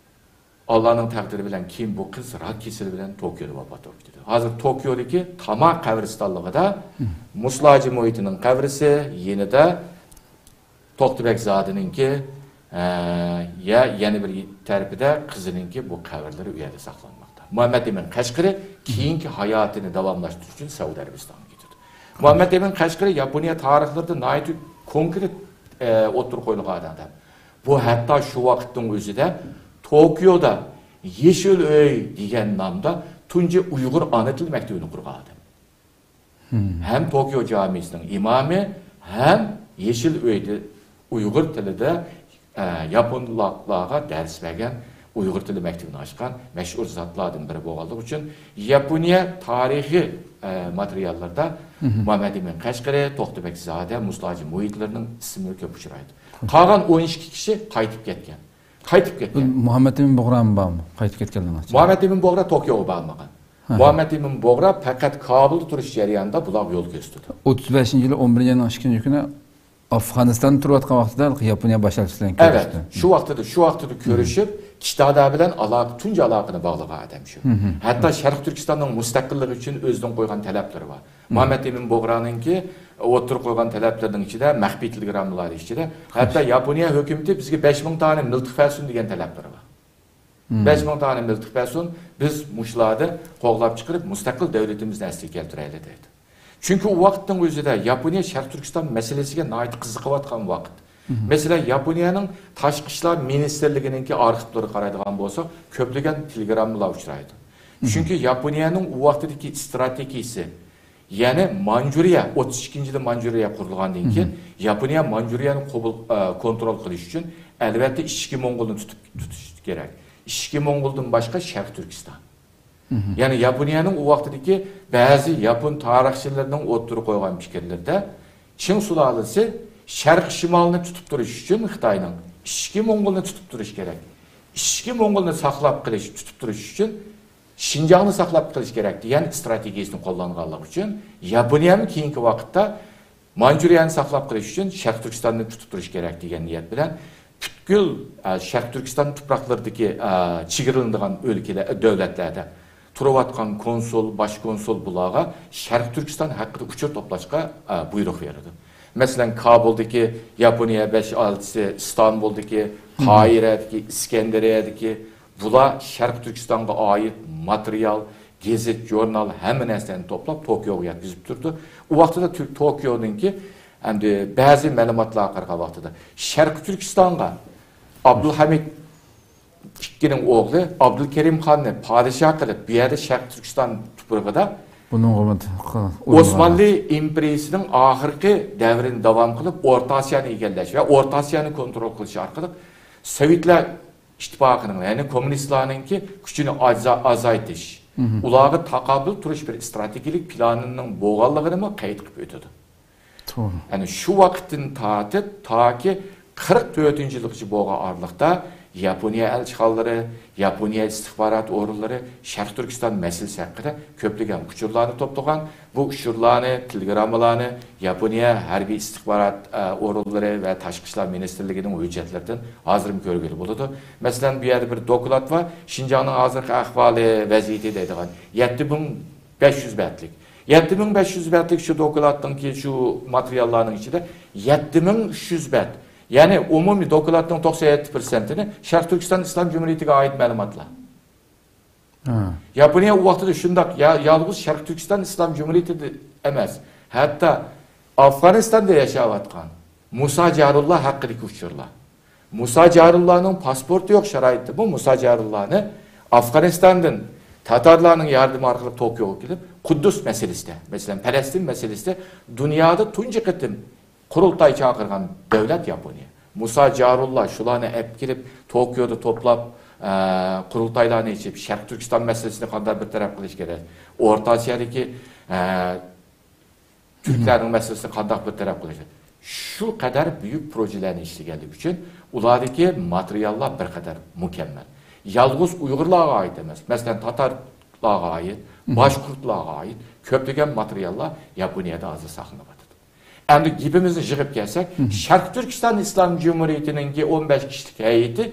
ئاللانىڭ تەقدىرى بىلەن كېيىن بۇ قىز راك كېسىلى بىلەن توكيودا ۋاپات بولۇپ كېتىدۇ. ھازىر توكيودىكى تاما قەبرىستانلىقىدا مۇسلاجى مۇھىتىنىڭ قەبرىسى، يېنىدا توختى بەگ زادىنىڭكى، ئە، يە، يەنە بىر تەرىپىدە قىزىنىڭكى بۇ قەبرىلىرى ئۇ يەردە ساقلانماقتا. مۇھەممەد ئىمىن قەشقىرى كېيىنكى ھاياتىنى داۋاملاشتۇرۇش ئۈچۈن سەئۇدى ئەرەبىستانغا كېتىدۇ. مۇھەممەد ئىمىن قەشقىرى ياپونىيە تارىخلىرىدا ناھايىتى كونكرېت، ئە، ئوتتۇرىغا قويۇلغان ئادەم. بۇ ھەتتا شۇ ۋاقىتنىڭ ئۆزىدە توكيودا يېشىل ئۆي دېگەن نامدا تۇنجى ئۇيغۇر ئانا تىل مەكتىۋىنى قۇرغان ئادەم. ھەم توكيو جامىسىنىڭ ئىمامى، ھەم يېشىل ئۆيدە ئۇيغۇر تىلىدا، ئە، ياپونلارغا دەرس بەرگەن، ئۇيغۇر تىلى مەكتىپىنى ئاچقان مەشھۇر زاتلاردىن بىرى بولغانلىقى ئۈچۈن، ياپونىيە تارىخىي، ئە، ماتېرىياللىرىدا مۇھەممەد ئىمىن قەشقىرى، توختى بەگ زادە، مۇسلاجى مۇھىتلىرىنىڭ ئىسمى كۆپ ئۇچرايدۇ. قالغان ئون ئىككى كىشى قايتىپ كەتكەن. قايتىپ كەتكەن. مۇھەممەد ئىمىن بۇغرامۇ بارمۇ؟ قايتىپ كەتكەنلەرنىڭ ئىچىدە. مۇھەممەد ئىمىن بۇغرا توكيوغا بارمىغان. مۇھەممەد ئىمىن بوغرا پەقەت كابۇلدا تۇرۇش جەريانىدا بۇلارغا يول كۆرسىتىدۇ. ئوتتۇز بەشىنچى يىلى ئون بىرىنچى ئاينىڭ ئىككىنچى كۈنى ئافغانىستاندا تۇرۇۋاتقان ۋاقتىدا ياپونىيە باش ئەلچىسى بىلەن كۆرۈشتى. شۇ ۋاقتىدا، شۇ ۋاقتىدا كۆرۈشۈپ، كىتادا بىلەن ئالاقە، تۇنجى ئالاقىنى باغلىغان ئادەم شۇ. ھەتتا شەرقىي تۈركىستاننىڭ مۇستەقىللىقى ئۈچۈن ئۆزىنىڭ قويغان تەلەپلىرى بار. مۇھەممەد ئىمىن بوغرانىڭكى ئوتتۇرىغا قويغان تەلەپلىرىنىڭ ئىچىدە، مەخپىي تېلېگراممىلار ئىچىدە، ھەتتا ياپونىيە ھۆكۈمىتى بىزگە بەش مىڭ دانە مىلتىق بەرسۇن دېگەن تەلەپلىرى بار. بەش مىڭ دانە مىلتىق بەرسۇن، بىز مۇشۇلارنى قوغلاپ چىقىرىپ، مۇستەقىل دۆلىتىمىزنى ئەسلىگە كەلتۈرەيلى دەيدۇ. چۈنكى ئۇ ۋاقىتنىڭ ئۆزىدە ياپونىيە شەرقىي تۈركىستان مەسىلىسىگە ناھايىتى قىزىقىۋاتقان ۋاقىت. مەسىلەن، ياپونىيەنىڭ تاشقى ئىشلار مىنىستىرلىكىنىڭكى ئارخىپلىرىغا قارايدىغان بولساق، كۆپلىگەن تېلېگراممىلار ئۇچرايدۇ. چۈنكى ياپونىيەنىڭ ئۇ ۋاقتىدىكى ئىستراتېگىيىسى، يەنى مانجۇرىيە، ئوتتۇز ئىككىنچى يىلى مانجۇرىيە قۇرۇلغاندىن كېيىن، ياپونىيە مانجۇرىيەنى قوبۇل، ئە، كونترول قىلىش ئۈچۈن، ئەلۋەتتە، ئىچكى موڭغۇلنى تۇتۇپ، تۇتۇش كېرەك. ئىچكى موڭغۇلدىن باشقا شەرقىي تۈركىستان. يەنى ياپونىيەنىڭ ئۇ ۋاقتىدىكى بەزى ياپون تارىخچىلىرىنىڭ ئوتتۇرىغا قويغان پىكىرلىرىدە، چىڭ سۇلالىسى شەرقىي شىمالنى تۇتۇپ تۇرۇش ئۈچۈن خىتاينىڭ ئىچكى موڭغۇلنى تۇتۇپ تۇرۇش كېرەك. ئىچكى موڭغۇلنى ساقلاپ قېلىش، تۇتۇپ تۇرۇش ئۈچۈن شىنجاڭنى ساقلاپ قېلىش كېرەك دېگەن ئىستراتېگىيىسىنى قوللانغانلىقى ئۈچۈن، ياپونىيەمۇ كېيىنكى ۋاقىتتا مانجۇرىيەنى ساقلاپ قېلىش ئۈچۈن شەرقىي تۈركىستاننى تۇتۇپ تۇرۇش كېرەك دېگەن نىيەت بىلەن پۈتكۈل، ئە، شەرقىي تۈركىستان تۇپراقلىرىدىكى، ئە، چېگرىلىنىدىغان ئۆلكىلەر، دۆلەتلەردە تۇرۇۋاتقان كونسۇل، باش كونسۇل بۇلارغا شەرقىي تۈركىستان ھەققىدە ئۇچۇر توپلاشقا، ئە، بۇيرۇق بېرىدۇ. مەسىلەن، كابۇلدىكى ياپونىيە باش ئەلچىسى، ئىستانبۇلدىكى، قاھىرەدىكى، ئىسكەندەرىيەدىكى بۇلار شەرقىي تۈركىستانغا ئائىت ماتېرىيال، گېزىت، ژۇرنال، ھەممە نەرسىلەرنى توپلاپ، توكيوغا يەتكۈزۈپ تۇرىدۇ. ئۇ ۋاقتىدا تۈ-، توكيونىڭكى ئەمدى بەزى مەلۇماتلارغا قارىغان ۋاقتىدا، شەرقىي تۈركىستانغا ئابدۇلھەمىت ئىككىنىڭ ئوغلى ئابدۇلكېرىم خاننى پادىشاھ قىلىپ، بۇ يەردە شەرقىي تۈركىستان تۇپرىقىدا بۇنىڭغىمۇ ئوسمانلى ئىمپېرىيىسىنىڭ ئاخىرقى دەۋرىنى داۋام قىلىپ، ئورتا ئاسىيانى ئىگىلەش ۋە ئورتا ئاسىيانى كونترول قىلىش ئارقىلىق سوۋېتلار ئىتتىپاقىنىڭ، يەنى كوممۇنىستلارنىڭكى كۈچىنى ئازا-، ئازايتىش، ئۇلارغا تاقابىل تۇرۇش بىر ئىستراتېگىيەلىك پىلانىنىڭ بولغانلىقىنىمۇ قەيت قىلىپ ئۆتىدۇ. توغرا. يەنى شۇ ۋاقىتتىن تارتىپ تاكى قىرىق تۆتىنچى يىلغىچە بولغان ئارىلىقتا ياپونىيە ئەلچىخانىلىرى، ياپونىيە ئىستىخبارات ئورۇنلىرى شەرقىي تۈركىستان مەسىلىسى ھەققىدە كۆپلىگەن ئۇچۇرلارنى توپلىغان. بۇ ئۇچۇرلارنى، تېلېگراممىلارنى ياپونىيە ھەربىي ئىستىخبارات، ئە، ئورۇنلىرى ۋە تاشقى ئىشلار مىنىستىرلىكىنىڭ ھۆججەتلىرىدىن ھازىرمۇ كۆرگىلى بولىدۇ. مەسىلەن، بۇ يەردە بىر دوكلات بار، شىنجاڭنىڭ ھازىرقى ئەھۋالى، ۋەزىيىتى دەيدىغان، يەتتە مىڭ بەش يۈز بەتلىك. يەتتە مىڭ بەش يۈز بەتلىك شۇ دوكلاتنىڭكى، شۇ ماتېرىياللارنىڭ ئىچىدە يەتتە مىڭ ئۈچ يۈز بەت، يەنى ئومۇمىي دوكلاتنىڭ توقسان يەتتە پىرسەنتىنى شەرقىي تۈركىستان ئىسلام جۇمھۇرىيىتىگە ئائىت مەلۇماتلار. ھە. ياپونىيە ئۇ ۋاقتىدا شۇنداق، يا-، يالغۇز شەرقىي تۈركىستان ئىسلام جۇمھۇرىيىتىدە ئەمەس، ھەتتا ئافغانىستاندا ياشاۋاتقان مۇسا جارۇللا ھەققىدىكى ئۇچۇرلار. مۇسا جارۇللانىڭ پاسپورتى يوق شارائىتتىمۇ مۇسا جارۇللانى ئافغانىستاندىن تاتارلارنىڭ ياردىمى ئارقىلىق توكيوغا كېلىپ، قۇددۇس مەسىلىسىدە، مەسىلەن، پەلەستىن مەسىلىسىدە دۇنيادا تۇنجى قېتىم قۇرۇلتاي چاقىرغان دۆلەت ياپونىيە. مۇسا جارۇللا شۇلارنى ئەپ كېلىپ، توكيودا توپلاپ، ئە، قۇرۇلتايلارنى ئېچىپ، شەرقىي تۈركىستان مەسىلىسىنى قانداق بىر تەرەپ قىلىش كېرەك، ئورتا ئاسىيادىكى، ئە، تۈركلەرنىڭ مەسىلىسىنى قانداق بىر تەرەپ قىلىش كېرەك، شۇ قەدەر بۈيۈك پروژىلەرنى ئىشلىگەنلىكى ئۈچۈن ئۇلاردىكى ماتېرىياللار بىر قەدەر مۇكەممەل. يالغۇز ئۇيغۇرلارغا ئائىت ئەمەس، مەسىلەن، تاتارلارغا ئائىت، باشقۇرتلارغا ئائىت كۆپلىگەن ماتېرىياللار ياپونىيەدە ھازىر ساقلىنىۋاتىدۇ. ئەمدى گېپىمىزنى يىغىپ كەلسەك، شەرقىي تۈركىستان ئىسلام جۇمھۇرىيىتىنىڭكى ئون بەش كىشىلىك ھەيئىتى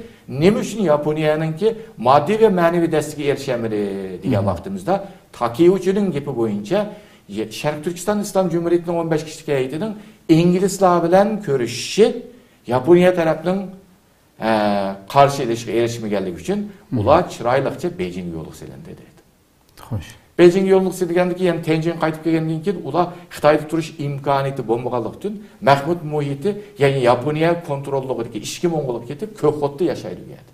نېمە ئۈچۈن ياپونىيەنىڭكى ماددىي ۋە مەنىۋى دەستىگە ئېرىشەلمىدى دېگەن ۋاقتىمىزدا، تاكېئۇچىنىڭ گېپى بويىچە، شەرقىي تۈركىستان ئىسلام جۇمھۇرىيىتىنىڭ ئون بەش كىشىلىك ھەيئىتىنىڭ ئىنگلىزلار بىلەن كۆرۈشۈشى ياپونىيە تەرەپنىڭ، ئە، قارشى ئېلىشىغا ئېرىشمىگەنلىكى ئۈچۈن ئۇلار چىرايلىقچە بېيجىڭگە يولغا سېلىندى دەيدۇ. خوش. بېيجىڭگە يوللۇق سېلىنگەندىن كېيىن، يەنە تيەنجىنگە قايتىپ كەلگەندىن كېيىن، ئۇلار خىتايدا تۇرۇش ئىمكانىيىتى بولمىغانلىقتىن، مەخمۇت مۇھىتى، يەنى ياپونىيە كونتروللۇقىدىكى ئىچكى موڭغۇلغا كېتىپ، كۆكخوتتا ياشايدۇ ئۇ يەردە.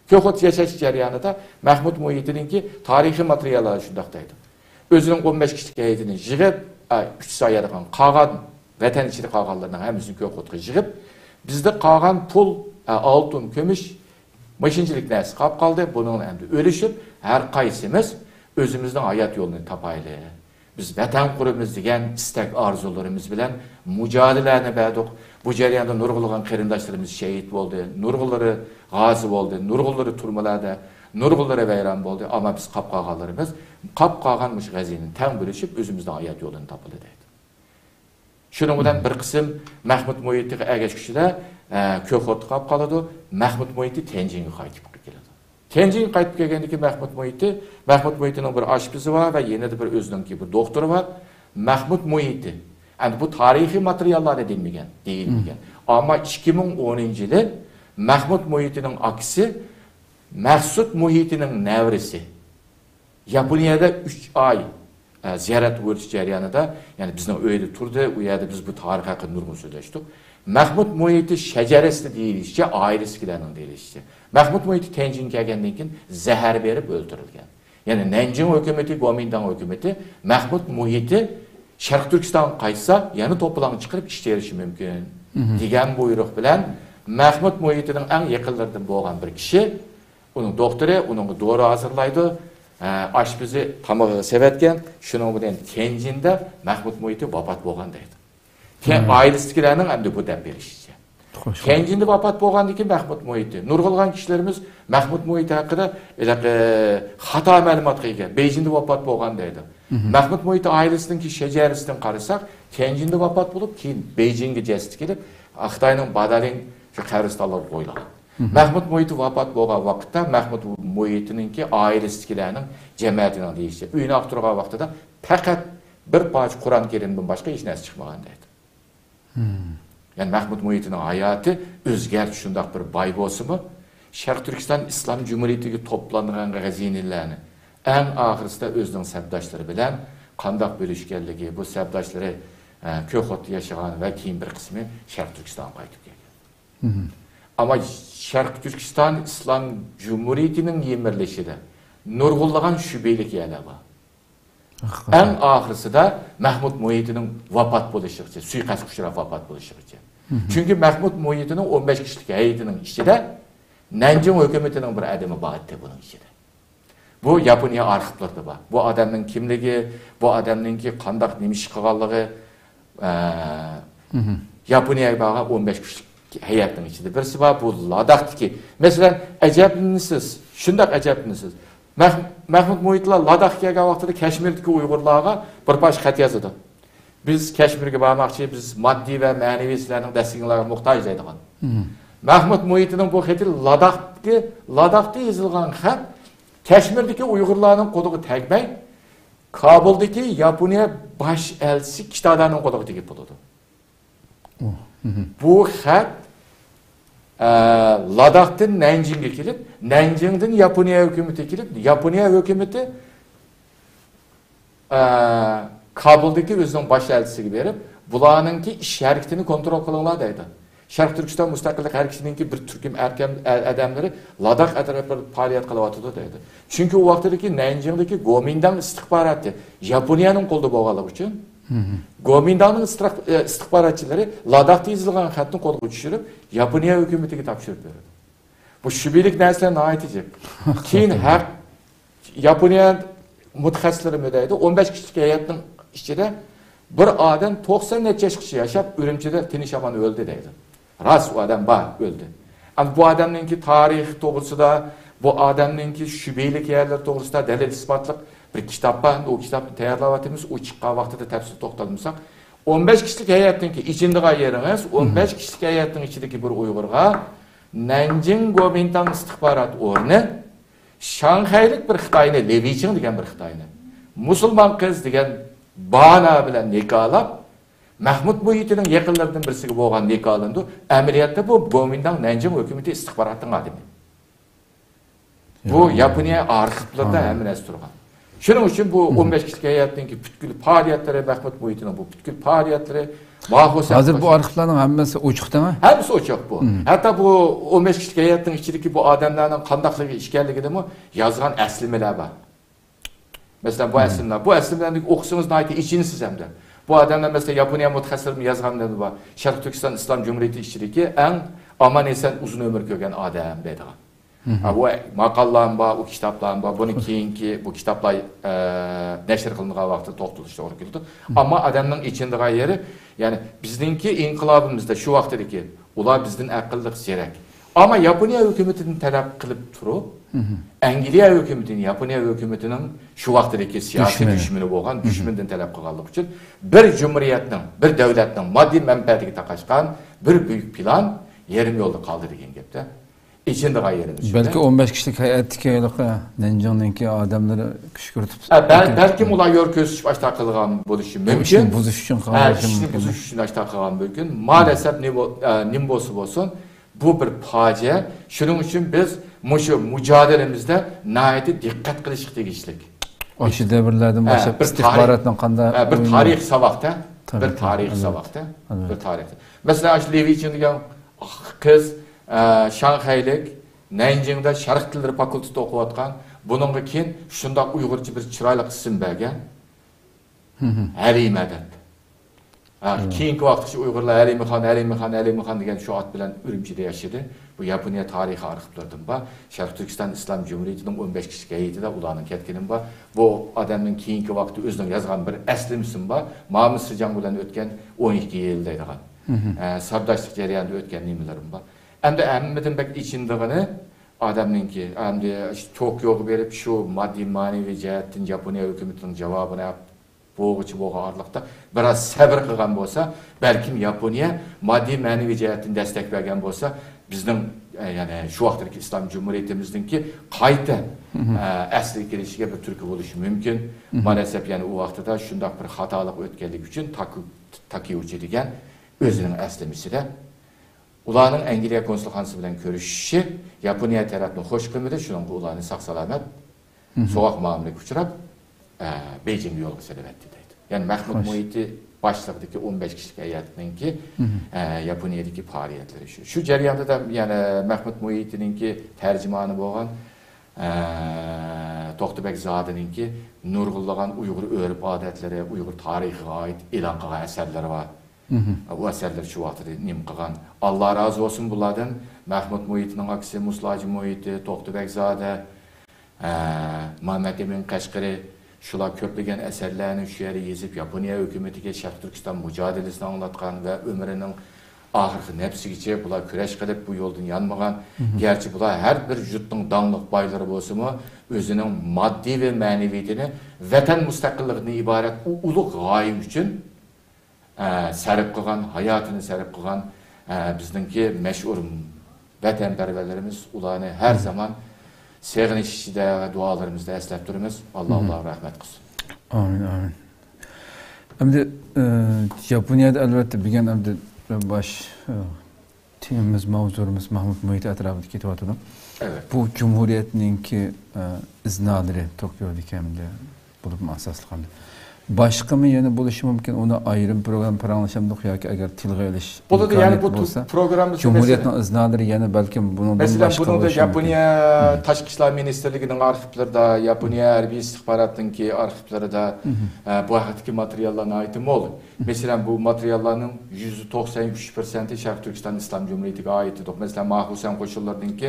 كۆكخوتتا ياشاش جەريانىدا مەخمۇت مۇھىتىنىڭكى تارىخىي ماتېرىياللار شۇنداق دەيدۇ. ئۆزىنىڭ ئون بەش كىشىلىك ھەيئىتىنى يىغىپ، ئە، ئۈچ ساياھەتكە قالغان، ۋەتەن ئىچىدە قالغانلارنىڭ ھەممىسىنى كۆكخوتقا يىغىپ، بىزدە قالغان پۇل، ئە، ئالتۇن، كۈمۈش، ماشىنىچىلىك نەرسە قاپ قالدى. بۇنىڭ ئەمدى ئۆلۈشۈپ، ھەر قايسىمىز ئۆزىمىزنىڭ ھايات يولىنى تاپايلى. بىز ۋەتەن قۇرىمىز دېگەن ئىستەك ئارزۇلىرىمىز بىلەن مۇجادىلەنى بەردۇق. بۇ جەرياندا نۇرغۇنلىغان قېرىنداشلىرىمىز شېھىت بولدى، نۇرغۇنلىرى غازى بولدى، نۇرغۇنلىرى تۈرمىلەردە، نۇرغۇنلىرى ۋەيران بولدى. ئەمما بىز قاپ قالغانلىرىمىز، قاپ قالغان مۇشۇ غەزىنىنى تەڭ بۆلۈشۈپ، ئۆزىمىزنىڭ ھايات يولىنى تاپىلى دەيدۇ. شۇنىڭ بىلەن بىر قىسىم مەخمۇت مۇھىتىغا ئەگەشكۈچىلەر، ئە، كۆكخوتقا قاپ قالىدۇ، مەخمۇت مۇھىتى تيەنجىنگە قايتىپ كېلىدۇ. تيەنجىنگە قايتىپ كەلگەندىن كېيىن مەخمۇت مۇھىتى، مەخمۇت مۇھىتىنىڭ بىر ئاشپىزى بار ۋە يەنە بىر ئۆزىنىڭكى بىر دوختۇرى بار. مەخمۇت مۇھىتى. ئەمدى بۇ تارىخىي ماتېرىياللاردا دېمىگەن، دېيىلمىگەن. ئەمما ئىككى مىڭ ئونىنچى يىلى مەخمۇت مۇھىتىنىڭ ئاكىسى مەخسۇت مۇھىتىنىڭ نەۋرىسى ياپونىيەدە ئۈچ ئاي، ئە، زىيارەت بولۇش جەريانىدا، يەنى بىزنىڭ ئۆيدە تۇردى، ئۇ يەردە بىز بۇ تارىخ ھەققىدە نۇرغۇن سۆزلەشتۇق. مەخمۇت مۇھىتى شەجەرىسىدە دېيىلىشىچە، ئائىلىسىدىكىلەرنىڭ دېيىلىشىچە، مەخمۇت مۇھىتى تيەنجىنگە كەلگەندىن كېيىن زەھەر بېرىپ ئۆلتۈرۈلگەن. يەنى نەنجىڭ ھۆكۈمىتى، گومىنداڭ ھۆكۈمىتى مەخمۇت مۇھىتى شەرقىي تۈركىستانغا قايتسا، يەنە توپىلاڭ چىقىرىپ ئىش تېرىشى مۇمكىن، دېگەن بۇيرۇق بىلەن مەخمۇت مۇھىتىنىڭ ئەڭ يېقىنلىرىدىن بولغان بىر كىشى ئۇنىڭ دوختۇرى ئۇنىڭغا دورا ھازىرلايدۇ. ئە، ئاشپىزى تامىقىغا سېۋەتكەن. شۇنىڭ بىلەن تيەنجىندە مەخمۇت مۇھىتى ۋاپات بولغان دەيدۇ. تيەن-، ئائىلىسىدىكىلەرنىڭ ئەمدى بۇ دەپ بېرىشىچە. خوش. تيەنجىندە ۋاپات بولغاندىن كېيىن مەخمۇت مۇھىتى. نۇرغۇنلىغان كىشىلىرىمىز مەخمۇت مۇھىتى ھەققىدە ھېلىقى خاتا مەلۇماتقا ئىگە. بېيجىڭدا ۋاپات بولغان دەيدۇ. مەخمۇت مۇھىتى ئائىلىسىنىڭكى شەجەرىسىدىن قارىساق، تيەنجىندە ۋاپات بولۇپ، كېيىن بېيجىڭگە جەسىتى كېلىپ، خىتاينىڭ بادالىڭ شۇ قەبرىستانلىرىغا قويۇلغان. مەخمۇت مۇھىتى ۋاپات بولغان ۋاقىتتا، مەخمۇت مۇھىتىنىڭكى ئائىلىسىدىكىلەرنىڭ، جەمەتىنىڭ دېيىشىچە، ئۆينى ئاختۇرغان ۋاقتىدا پەقەت بىر پارچە قۇرئان كەرىمدىن باشقا ھېچ نەرسە چىقمىغان دەيدۇ. يەنى مەخمۇت مۇھىتىنىڭ ھاياتى ئۆزگەرتىش شۇنداق بىر باي بولسىمۇ، شەرقىي تۈركىستان ئىسلام جۇمھۇرىيىتىگە توپلانغان خەزىنىلەرنى ئەڭ ئاخىرىسىدا ئۆزىنىڭ سەپداشلىرى بىلەن قانداق بۆلۈشكەنلىكى، بۇ سەپداشلىرى، ئە، كۆكخوتتا ياشىغان ۋە كېيىن بىر قىسمى شەرقىي تۈركىستانغا قايتىپ كەلگەن. ئەمما شەرقىي تۈركىستان ئىسلام جۇمھۇرىيىتىنىڭ يىمىرىلىشىدە نۇرغۇنلىغان شۈبھىلىك يەرلەر بار. ھەقىقەتەن. ئەڭ ئاخىرسىدا مەھمۇد مۇھىتىنىڭ ۋاپات بولۇشىغىچە، سۇيىقەستكە ئۇچراپ ۋاپات بولۇشىغىچە. چۈنكى مەھمۇد مۇھىتىنىڭ ئون بەش كىشىلىك ھەيئىتىنىڭ ئىچىدە نەنجىڭ ھۆكۈمىتىنىڭ بىر ئادىمى بار ئىدى بۇنىڭ ئىچىدە. بۇ ياپونىيە ئارخىپلىرىدا بار. بۇ ئادەمنىڭ كىملىكى، بۇ ئادەمنىڭكى قانداق نېمە ئىش قىلغانلىقى، ئە، ياپونىيەگە بارغان ئون بەش كىشىلىك ھەيئەتنىڭ ئىچىدە بىرسى بار. بۇ لاداختىكى، مەسىلەن، ئەجەبلىنىسىز، شۇنداق ئەجەبلىنىسىز. مەھ-، مەھمۇد مۇھىتلار لاداخقا كەلگەن ۋاقتىدا كەشمىردىكى ئۇيغۇرلارغا بىر پارچە خەت يازىدۇ. بىز كەشمىرگە بارماقچى، بىز ماددىي ۋە مەنىۋى سىلەرنىڭ دەستىڭىزلارغا موھتاج دەيدىغان. مەھمۇد مۇھىتىنىڭ بۇ خېتى لاداختىكى، لاداختا يېزىلغان خەت كەشمىردىكى ئۇيغۇرلارنىڭ قولىغا تەگمەي، كابۇلدىكى ياپونىيە باش ئەلچىسى كىتادانىڭ قولىغا تېگىپ بولىدۇ. بۇ خەت، ئە، لاداختىن نەنجىڭگە كېلىپ، نەنجىڭدىن ياپونىيە ھۆكۈمىتى كېلىپ، ياپونىيە ھۆكۈمىتى، ئە، كابۇلدىكى ئۆزىنىڭ باش ئەلچىسىگە بېرىپ، بۇلارنىڭكى ئىش ھەرىكىتىنى كونترول قىلىڭلار دەيدۇ. شەرقىي تۈركىستان مۇستەقىللىق ھەرىكىتىنىڭكى بىر تۈركۈم ئەركەن-، ئە-، ئادەملىرى لاداخ ئەتراپىدا پائالىيەت قىلىۋاتىدۇ دەيدۇ. چۈنكى ئۇ ۋاقتىدىكى نەنجىڭدىكى گومىنداڭ ئىستىخباراتى ياپونىيەنىڭ قولىدا بولغانلىقى ئۈچۈن، گومىنداڭنىڭ ئىستىخ-، ئە، ئىستىخباراتچىلىرى لاداختا يېزىلغان خەتنى قولغا چۈشۈرۈپ، ياپونىيە ھۆكۈمىتىگە تاپشۇرۇپ بېرىدۇ. بۇ شۈبھىلىك نەرسىلەر ناھايىتى جىق. كېيىن ھەق ياپونىيە مۇتەخەسسىسلىرىمۇ دەيدۇ، ئون بەش كىشىلىك ھەيئەتنىڭ ئىچىدە بىر ئادەم توقسان نەچچە ياشقىچە ياشاپ، ئۈرۈمچىدە تىنچ ئامان ئۆلدى دەيدۇ. راست، ئۇ ئادەم بار، ئۆلدى. ئەمما بۇ ئادەمنىڭكى تارىخى توغرىسىدا، بۇ ئادەمنىڭكى شۈبھىلىك يەرلىرى توغرىسىدا دەلىل ئىسپاتلىق بىر كىتاب بار. ئۇ كىتابنى تەييارلاۋاتىمىز. ئۇ چىققان ۋاقتىدا تەپسىلىي توختالمىساق، ئون بەش كىشىلىك ھەيئەتنىڭكى ئېچىنىدىغان يېرىڭىز، ئون بەش كىشىلىك ھەيئەتنىڭ ئىچىدىكى بىر ئۇيغۇرغا نەنجىڭ گومىنداڭ ئىستىخبارات ئورنى شاڭخەيلىك بىر خىتاينى، لېۋىچىڭ دېگەن بىر خىتاينى، مۇسۇلمان قىز دېگەن بانا بىلەن نىكاھلاپ، مەھمۇد مۇھىتىنىڭ يېقىنلىرىدىن بىرسىگە بولغان نىكاھلىنىدۇ. ئەمەلىيەتتە بۇ گومىنداڭ نەنجىڭ ھۆكۈمىتى ئىستىخباراتىنىڭ ئادىمى. بۇ ياپونىيە ئارخىپلىرىدا ھەممە نەرسە تۇرغان. شۇنىڭ ئۈچۈن بۇ ئون بەش كىشىلىك ھەيئەتنىڭكى پۈتكۈل پائالىيەتلىرى، مەھمۇد مۇھىتىنىڭ بۇ پۈتكۈل پائالىيەتلىرى، ماخۇ ھازىر بۇ ئارخىپلارنىڭ ھەممىسى ئوچۇق دەڭە. ھەممىسى ئوچۇق بۇ. ھەتتا بۇ ئون بەش كىشىلىك ھەيئەتنىڭ ئىچىدىكى بۇ ئادەملەرنىڭ قانداقلىقى ئىكەنلىكىدىمۇ يازغان ئەسلىمىلەر بار. مەسىلەن، بۇ ئەسلىمىلەر، بۇ ئەسلىمىلەرنى ئوقۇسىڭىز ناھايىتى ئېچىنىسىز ھەمدە. بۇ ئادەملەر، مەسىلەن، ياپونىيە مۇتەخەسسىسلىرىمۇ يازغان نېمە بار؟ شەرقىي تۈركىستان ئىسلام جۇمھۇرىيىتى ئىچىدىكى ئەڭ ئامان-ئېسەن ئۇزۇن ئۆمۈر كۆرگەن ئادەم دەيدىغان. ھە، بۇ ماقالىلارمۇ بار، ئۇ كىتابلارمۇ بار. بۇنى كېيىنكى بۇ كىتابلار، ئە، نەشر قىلىنغان ۋاقتىدا توختىلىش توغرا كېلىدۇ. ئەمما ئادەمنىڭ ئېچىنىدىغان يېرى، يەنى بىزنىڭكى ئىنقىلابىمىزدا شۇ ۋاقتىدىكى ئۇلار بىزدىن ئەقىللىق، زېرەك. ئەمما ياپونىيە ھۆكۈمىتىدىن تەلەپ قىلىپ تۇرۇپ، ئەنگلىيە ھۆكۈمىتىنى، ياپونىيە ھۆكۈمىتىنىڭ شۇ ۋاقتىدىكى سىياسىي دۈشمىنى. دۈشمىنى بولغان دۈشمىنىدىن تەلەپ قىلغانلىقى ئۈچۈن بىر جۇمھۇرىيەتنىڭ، بىر دۆلەتنىڭ ماددىي مەنپەئەتىگە تاقاشقان بىر بۈيۈك پىلان يېرىم يولدا قالدى دېگەن گەپتە. ئېچىنىدىغان يېرىمىز شۇ. بەلكى ئون بەش كىشىلىك ھەيئەتتىكى ھېلىقى نەنجىڭنىڭكى ئادەملىرى كۈشكۈرتۈپ، ئە، بەل-، بەلكىم ئۇلار يول كۆرسىتىپ ئاشتاق قىلغان بولۇشى بۇ ئىشنى مۇمكىن. بۇزۇش ئۈچۈن قىلغان ھە، بولۇشى ئىشنى مۇمكىن. بۇزۇش ئۈچۈن ئاشتاق قىلغان مۇمكىن. مالەسەپ نېمە بول-، ئە، نېمە بولسا بولسۇن، بۇ بىر پاجىئە. شۇنىڭ ئۈچۈن بىز مۇشۇ مۇجادىلىمىزدە ناھايىتى دىققەت قىلىشقا تېگىشلىك. ئاشۇ دەۋرلەردىن ھە، باشلاپ بىر تارىخ، ئىستىخباراتنىڭ قانداق ھە، بىر ئويۇنى تارىخ ساۋاقتا، بىر تارىخ تارىخ ئەلۋەتتە. ساۋاقتا، ئەلۋەتتە. بىر تارىخ. مەسىلەن، ئاشۇ لىۋىچىن دېگەن قىز، ئە، شاڭخەيلىك، نەنجىڭدا شەرق تىللىرى فاكۇلتېتى ئوقۇۋاتقان. بۇنىڭغا كېيىن شۇنداق ئۇيغۇرچە بىر چىرايلىق ئىسىم بەرگەن. ھەلىمە دەپ. ھە، كېيىنكى ۋاقىتتا شۇ ئۇيغۇرلار ھەلىمىخان، ھەلىمىخان، ھەلىمىخان دېگەن شۇ ئات بىلەن ئۈرۈمچىدە ياشىدى. بۇ ياپونىيە تارىخى ئارخىپلىرىدىن بار. شەرقىي تۈركىستان ئىسلام جۇمھۇرىيىتىنىڭ ئون بەش كىشىلىك ھەيئىتىدە ئۇلارنىڭ كەتكىنىمۇ بار. بۇ ئادەمنىڭ كېيىنكى ۋاقىتتا ئۆزىنىڭ يازغان بىر ئەسلىمىسىمۇ بار. مامۇ سىجاڭ بىلەن ئۆتكەن ئون ئىككى يىل دەيدىغان. ئە، ساپداشلىق جەريانىدا ئۆتكەن نېمىلىرىم بار. ئەمدى ھەممىدىن بەك ئېچىنىدىغىنى ئادەمنىڭكى، ئەمدى توكيوغا بېرىپ، شۇ ماددىي مەنىۋى جەھەتتىن ياپونىيە ھۆكۈمىتىنىڭ جاۋابىنى بولغۇچە بولغان ئارىلىقتا بىراز سەۋر قىلغان بولسا، بەلكىم ياپونىيە ماددىي مەنىۋى جەھەتتىن دەستەك بەرگەن بولسا، بىزنىڭ، ئە، يەنى شۇ ۋاقىتتىكى ئىسلام جۇمھۇرىيىتىمىزنىڭكى قايتا، ئە، ئەسلىگە كېلىشىگە بىر تۈرتكە بولۇشى مۇمكىن. مالەسەپ، يەنى ئۇ ۋاقتىدا شۇنداق بىر خاتالىق ئۆتكەنلىكى ئۈچۈن تاكۇ-، تاكىيۇچى دېگەن ئۆزىنىڭ ئەسلىمىسىدە ئۇلارنىڭ ئەنگلىيە كونسۇلخانىسى بىلەن كۆرۈشۈشى ياپونىيە تەرەپنى خوش قىلمىدى، شۇنىڭغا ئۇلارنى ساق-سالامەت سوغۇق مۇئامىلىگە ئۇچراپ، ئە، بېيجىڭگە يولغا سېلىۋەتتى دەيدۇ. يەنى مەھمۇد مۇھىتى باشلىقىدىكى ئون بەش كىشىلىك ھەيئەتنىڭكى، ئە، ياپونىيەدىكى پائالىيەتلىرى شۇ. شۇ جەرياندا دا يەنە مەھمۇد مۇھىتىنىڭكى تەرجىمانى بولغان، ئە، توختى بەگزادىنىڭكى نۇرغۇنلىغان ئۇيغۇر ئۆرپ-ئادەتلىرى، ئۇيغۇر تارىخىغا ئائىت ئېلان قىلغان ئەسەرلىرى بار. ئۇ ئەسەرلەر شۇ ۋاقىتتا نېمە قىلغان. ئاللا رازى بولسۇن بۇلاردىن. مەھمۇد مۇھىتىنىڭ ئاكىسى مۇسلاجى مۇھىتى، توختى بەگزادە، ئە، مامەت ئىمىن قەشقىرى، شۇلار كۆپلىگەن ئەسەرلەرنى شۇ يەردە يېزىپ، ياپونىيە ھۆكۈمىتىگە شەرقىي تۈركىستان مۇجادىلىسىنى ئاڭلاتقان ۋە ئۆمرىنىڭ ئاخىرقى نەپسىگىچە بۇلار كۈرەش قىلىپ، بۇ يولدىن يانمىغان. گەرچە بۇلار ھەر بىر يۇرتنىڭ داڭلىق بايلىرى بولسىمۇ، ئۆزىنىڭ ماددىي ۋە مەنىۋىيىتىنى ۋەتەن مۇستەقىللىقىدىن ئىبارەت ئۇ ئۇلۇغ غايە ئۈچۈن ئە، سەرپ قىلغان، ھاياتىنى سەرپ قىلغان، ئە، بىزنىڭكى مەشھۇر ۋەتەنپەرۋەرلىرىمىز، ئۇلارنى ھەر زامان سېغىنىش ئىچىدە ۋە دۇئالىرىمىزدا ئەسلەپ تۇرىمىز. ئاللا ئۇلارغا رەھمەت قىلسۇن. ئامىن، ئامىن. ئەمدى، ئە، ياپونىيەدە ئەلۋەتتە بۈگۈن ئەمدى باش، ئە، تېمىمىز، ماۋزۇمىز مەھمۇد مۇھىتى ئەتراپىدا كېتىۋاتىدۇ. ئەلۋەتتە. بۇ جۇمھۇرىيەتنىڭكى، ئە، ئىزنالىرى توكيودىكى ھەمدە بولۇپمۇ ئاساسلىق ھالدا. باشقىمۇ يەنە بولۇشى مۇمكىن، ئۇنى ئايرىم پروگرامما پاراڭلىشامدۇق ياكى ئەگەر تىلغا ئېلىش ئىمكانىيىتى بولسا، جۇمھۇرىيەتنىڭ ئىزنالىرى يەنە بەلكىم بۇنىڭدىن باشقا بولۇشى مۇمكىن. مەسىلەن، بۇنىڭدا ياپونىيە تاشقى ئىشلار مىنىستىرلىكىنىڭ ئارخىپلىرىدا، ياپونىيە ھەربىي ئىستىخباراتنىڭكى ئارخىپلىرىدا، ئە، بۇ ھەقتىكى ماتېرىياللار ناھايىتى مول. مەسىلەن، بۇ ماتېرىياللارنىڭ يۈزدە توقسان ئۈچ پىرسەنتى شەرقىي تۈركىستان ئىسلام جۇمھۇرىيىتىگە ئائىت ئىدۇق. مەسىلەن، ماخۇسەن قوشۇنلىرىنىڭكى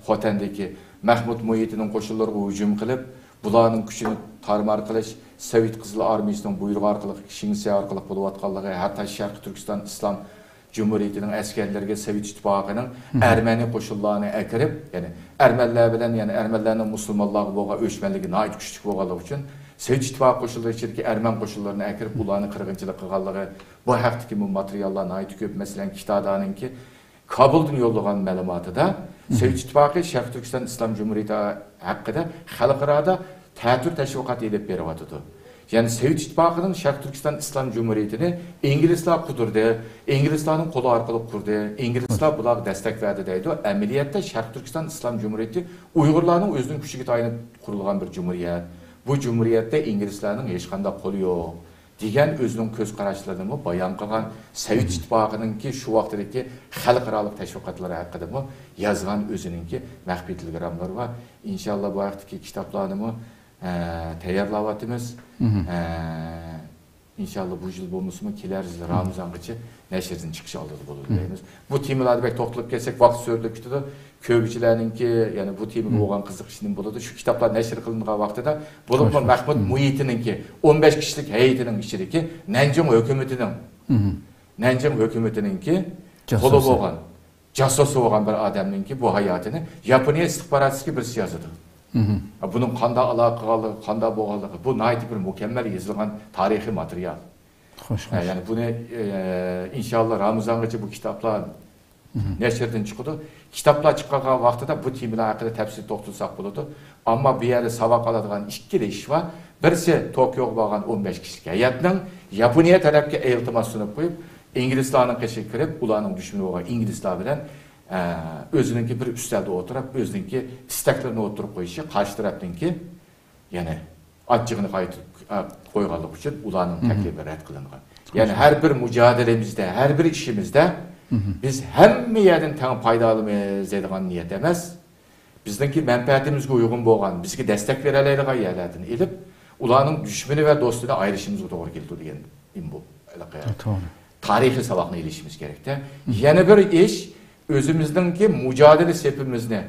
خوتەندىكى مەھمۇد مۇھىتىنىڭ قوشۇنلىرىغا ھۇجۇم قىلىپ، بۇلارنىڭ كۈچىنى تارمار قىلىش، سوۋېت قىزىل ئارمىيىسىنىڭ بۇيرۇقى ئارقىلىق، شىڭسى ئارقىلىق بولۇۋاتقانلىقى، ھەتتا شەرقىي تۈركىستان ئىسلام جۇمھۇرىيىتىنىڭ ئەسكەرلىرىگە سوۋېت ئىتتىپاقىنىڭ ئەرمەنىي قوشۇنلارنى ئەكىرىپ، يەنى ئەرمەنلەر بىلەن، يەنى ئەرمەنلەرنىڭ مۇسۇلمانلارغا بولغان ئۆچمەنلىكى ناھايىتى كۈچلۈك بولغانلىقى ئۈچۈن، سوۋېت ئىتتىپاقى قوشۇنلىرى ئىچىدىكى ئەرمەن قوشۇنلىرىنى ئەكىرىپ، ئۇلارنى قىرغىنچىلىق قىلغانلىقى، بۇ ھەقتىكىمۇ ماتېرىياللار ناھايىتى كۆپ. مەسىلەن، كىتادانىڭكى كابۇلدىن يوللىغان مەلۇماتىدا، سوۋېت ئىتتىپاقى شەرقىي تۈركىستان ئىسلام جۇمھۇرىيىتى ھەققىدە خەلقئارادا تەتۈر تەشۋىقات ئېلىپ بېرىۋاتىدۇ. يەنى سوۋېت ئىتتىپاقىنىڭ شەرقىي تۈركىستان ئىسلام جۇمھۇرىيىتىنى ئىنگلىزلار قۇدۇردى، ئىنگلىزلارنىڭ قولى ئارقىلىق قۇردى، ئىنگلىزلار بۇلارغا دەستەك بەردى دەيدۇ. ئەمەلىيەتتە شەرقىي تۈركىستان ئىسلام جۇمھۇرىيىتى ئۇيغۇرلارنىڭ ئۆزىنىڭ كۈچىگە تايىنىپ قۇرۇلغان بىر جۇمھۇرىيەت. بۇ جۇمھۇرىيەتتە ئىنگلىزلارنىڭ ھېچقانداق قولى يوق. دېگەن ئۆزىنىڭ كۆز قاراشلىرىنىمۇ بايان قىلغان. سوۋېت ئىتتىپاقىنىڭكى شۇ ۋاقتىدىكى خەلقئارالىق تەشۋىقاتلىرى ھەققىدىمۇ يازغان ئۆزىنىڭكى مەخپىي تېلېگراملىرى بار. ئىنشاللا بۇ ھەقتىكى كىتابلارنىمۇ، ئە، تەييارلاۋاتىمىز. ئە، ئىنشاللا بۇ يىل بولمىسىمۇ كېلەر يىل رامىزانغىچە نەشردىن چىقىش ئالدىدا بولىدۇ دەيمىز. بۇ تېمىلاردا بەك توختىلىپ كەتسەك ۋاقىت سۆرىلىپ كېتىدۇ. كۆپچىلەرنىڭكى، يەنى بۇ تېمىغا بولغان قىزىقىشى نېمە بولىدۇ؟ شۇ كىتابلار نەشر قىلىنغان ۋاقتىدا، بولۇپمۇ مەھمۇد مۇھىتىنىڭكى ئون بەش كىشىلىك ھەيئىتىنىڭ ئىچىدىكى نەنجىڭ ھۆكۈمىتىنىڭ، نەنجىڭ ھۆكۈمىتىنىڭكى قولى بولغان، جاسۇسى بولغان بىر ئادەمنىڭكى بۇ ھاياتىنى ياپونىيە ئىستىخباراتچىسىغا بىرسى يازىدۇ. بۇنىڭ قانداق ئالاقە قىلغانلىقى، قانداق بولغانلىقى، بۇ ناھايىتى بىر مۇكەممەل يېزىلغان تارىخىي ماتېرىيال. خوش، خوش. يەنى بۇنى، ئە، ئىنشاللا رامىزانغىچە بۇ كىتابلار نەشردىن چىقىدۇ. كىتابلار چىققان ۋاقتىدا بۇ تېمىلار ھەققىدە تەپسىلىي توختالساق بولىدۇ. ئەمما بۇ يەردە ساۋاق ئالىدىغان ئىككىلا ئىش بار. بىرسى، توكيوغا بارغان ئون بەش كىشىلىك ھەيئەتنىڭ ياپونىيە تەرەپكە ئىلتىماس سۇنۇپ قويۇپ، ئىنگلىزلارنىڭ قېشىغا كىرىپ، ئۇلارنىڭ دۈشمىنى بولغان ئىنگلىزلار بىلەن، ئە، ئۆزىنىڭكى بىر ئۈستەلدە ئولتۇرۇپ، ئۆزىنىڭكى ئىستەكلىرىنى ئوتتۇرىغا قويۇشى، قارشى تەرەپنىڭكى يەنى ئاچچىقىنى قايتۇرۇپ، ئە، قويغانلىقى ئۈچۈن ئۇلارنىڭ تەكلىپى رەت قىلىنغان. يەنى ھەر بىر مۇجادىلىمىزدە، ھەر بىر ئىشىمىزدە بىز ھەممە يەردىن تەڭ پايدا ئالىمىز دەيدىغان نىيەت ئەمەس. بىزنىڭكى مەنپەئەتىمىزگە ئۇيغۇن بولغان، بىزگە دەستەك بېرەلەيدىغان يەرلەردىن ئېلىپ، ئۇلارنىڭ دۈشمىنى ۋە دوستىنى ئايرىشىمىزغا توغرا كېلىدۇ دېگەن ئىم بۇ. ھېلىقى توغرا. تارىخىي ساۋاقنى ئېلىشىمىز كېرەكتە. يەنە بىر ئىش، ئۆزىمىزنىڭكى مۇجادىلە سېپىمىزنى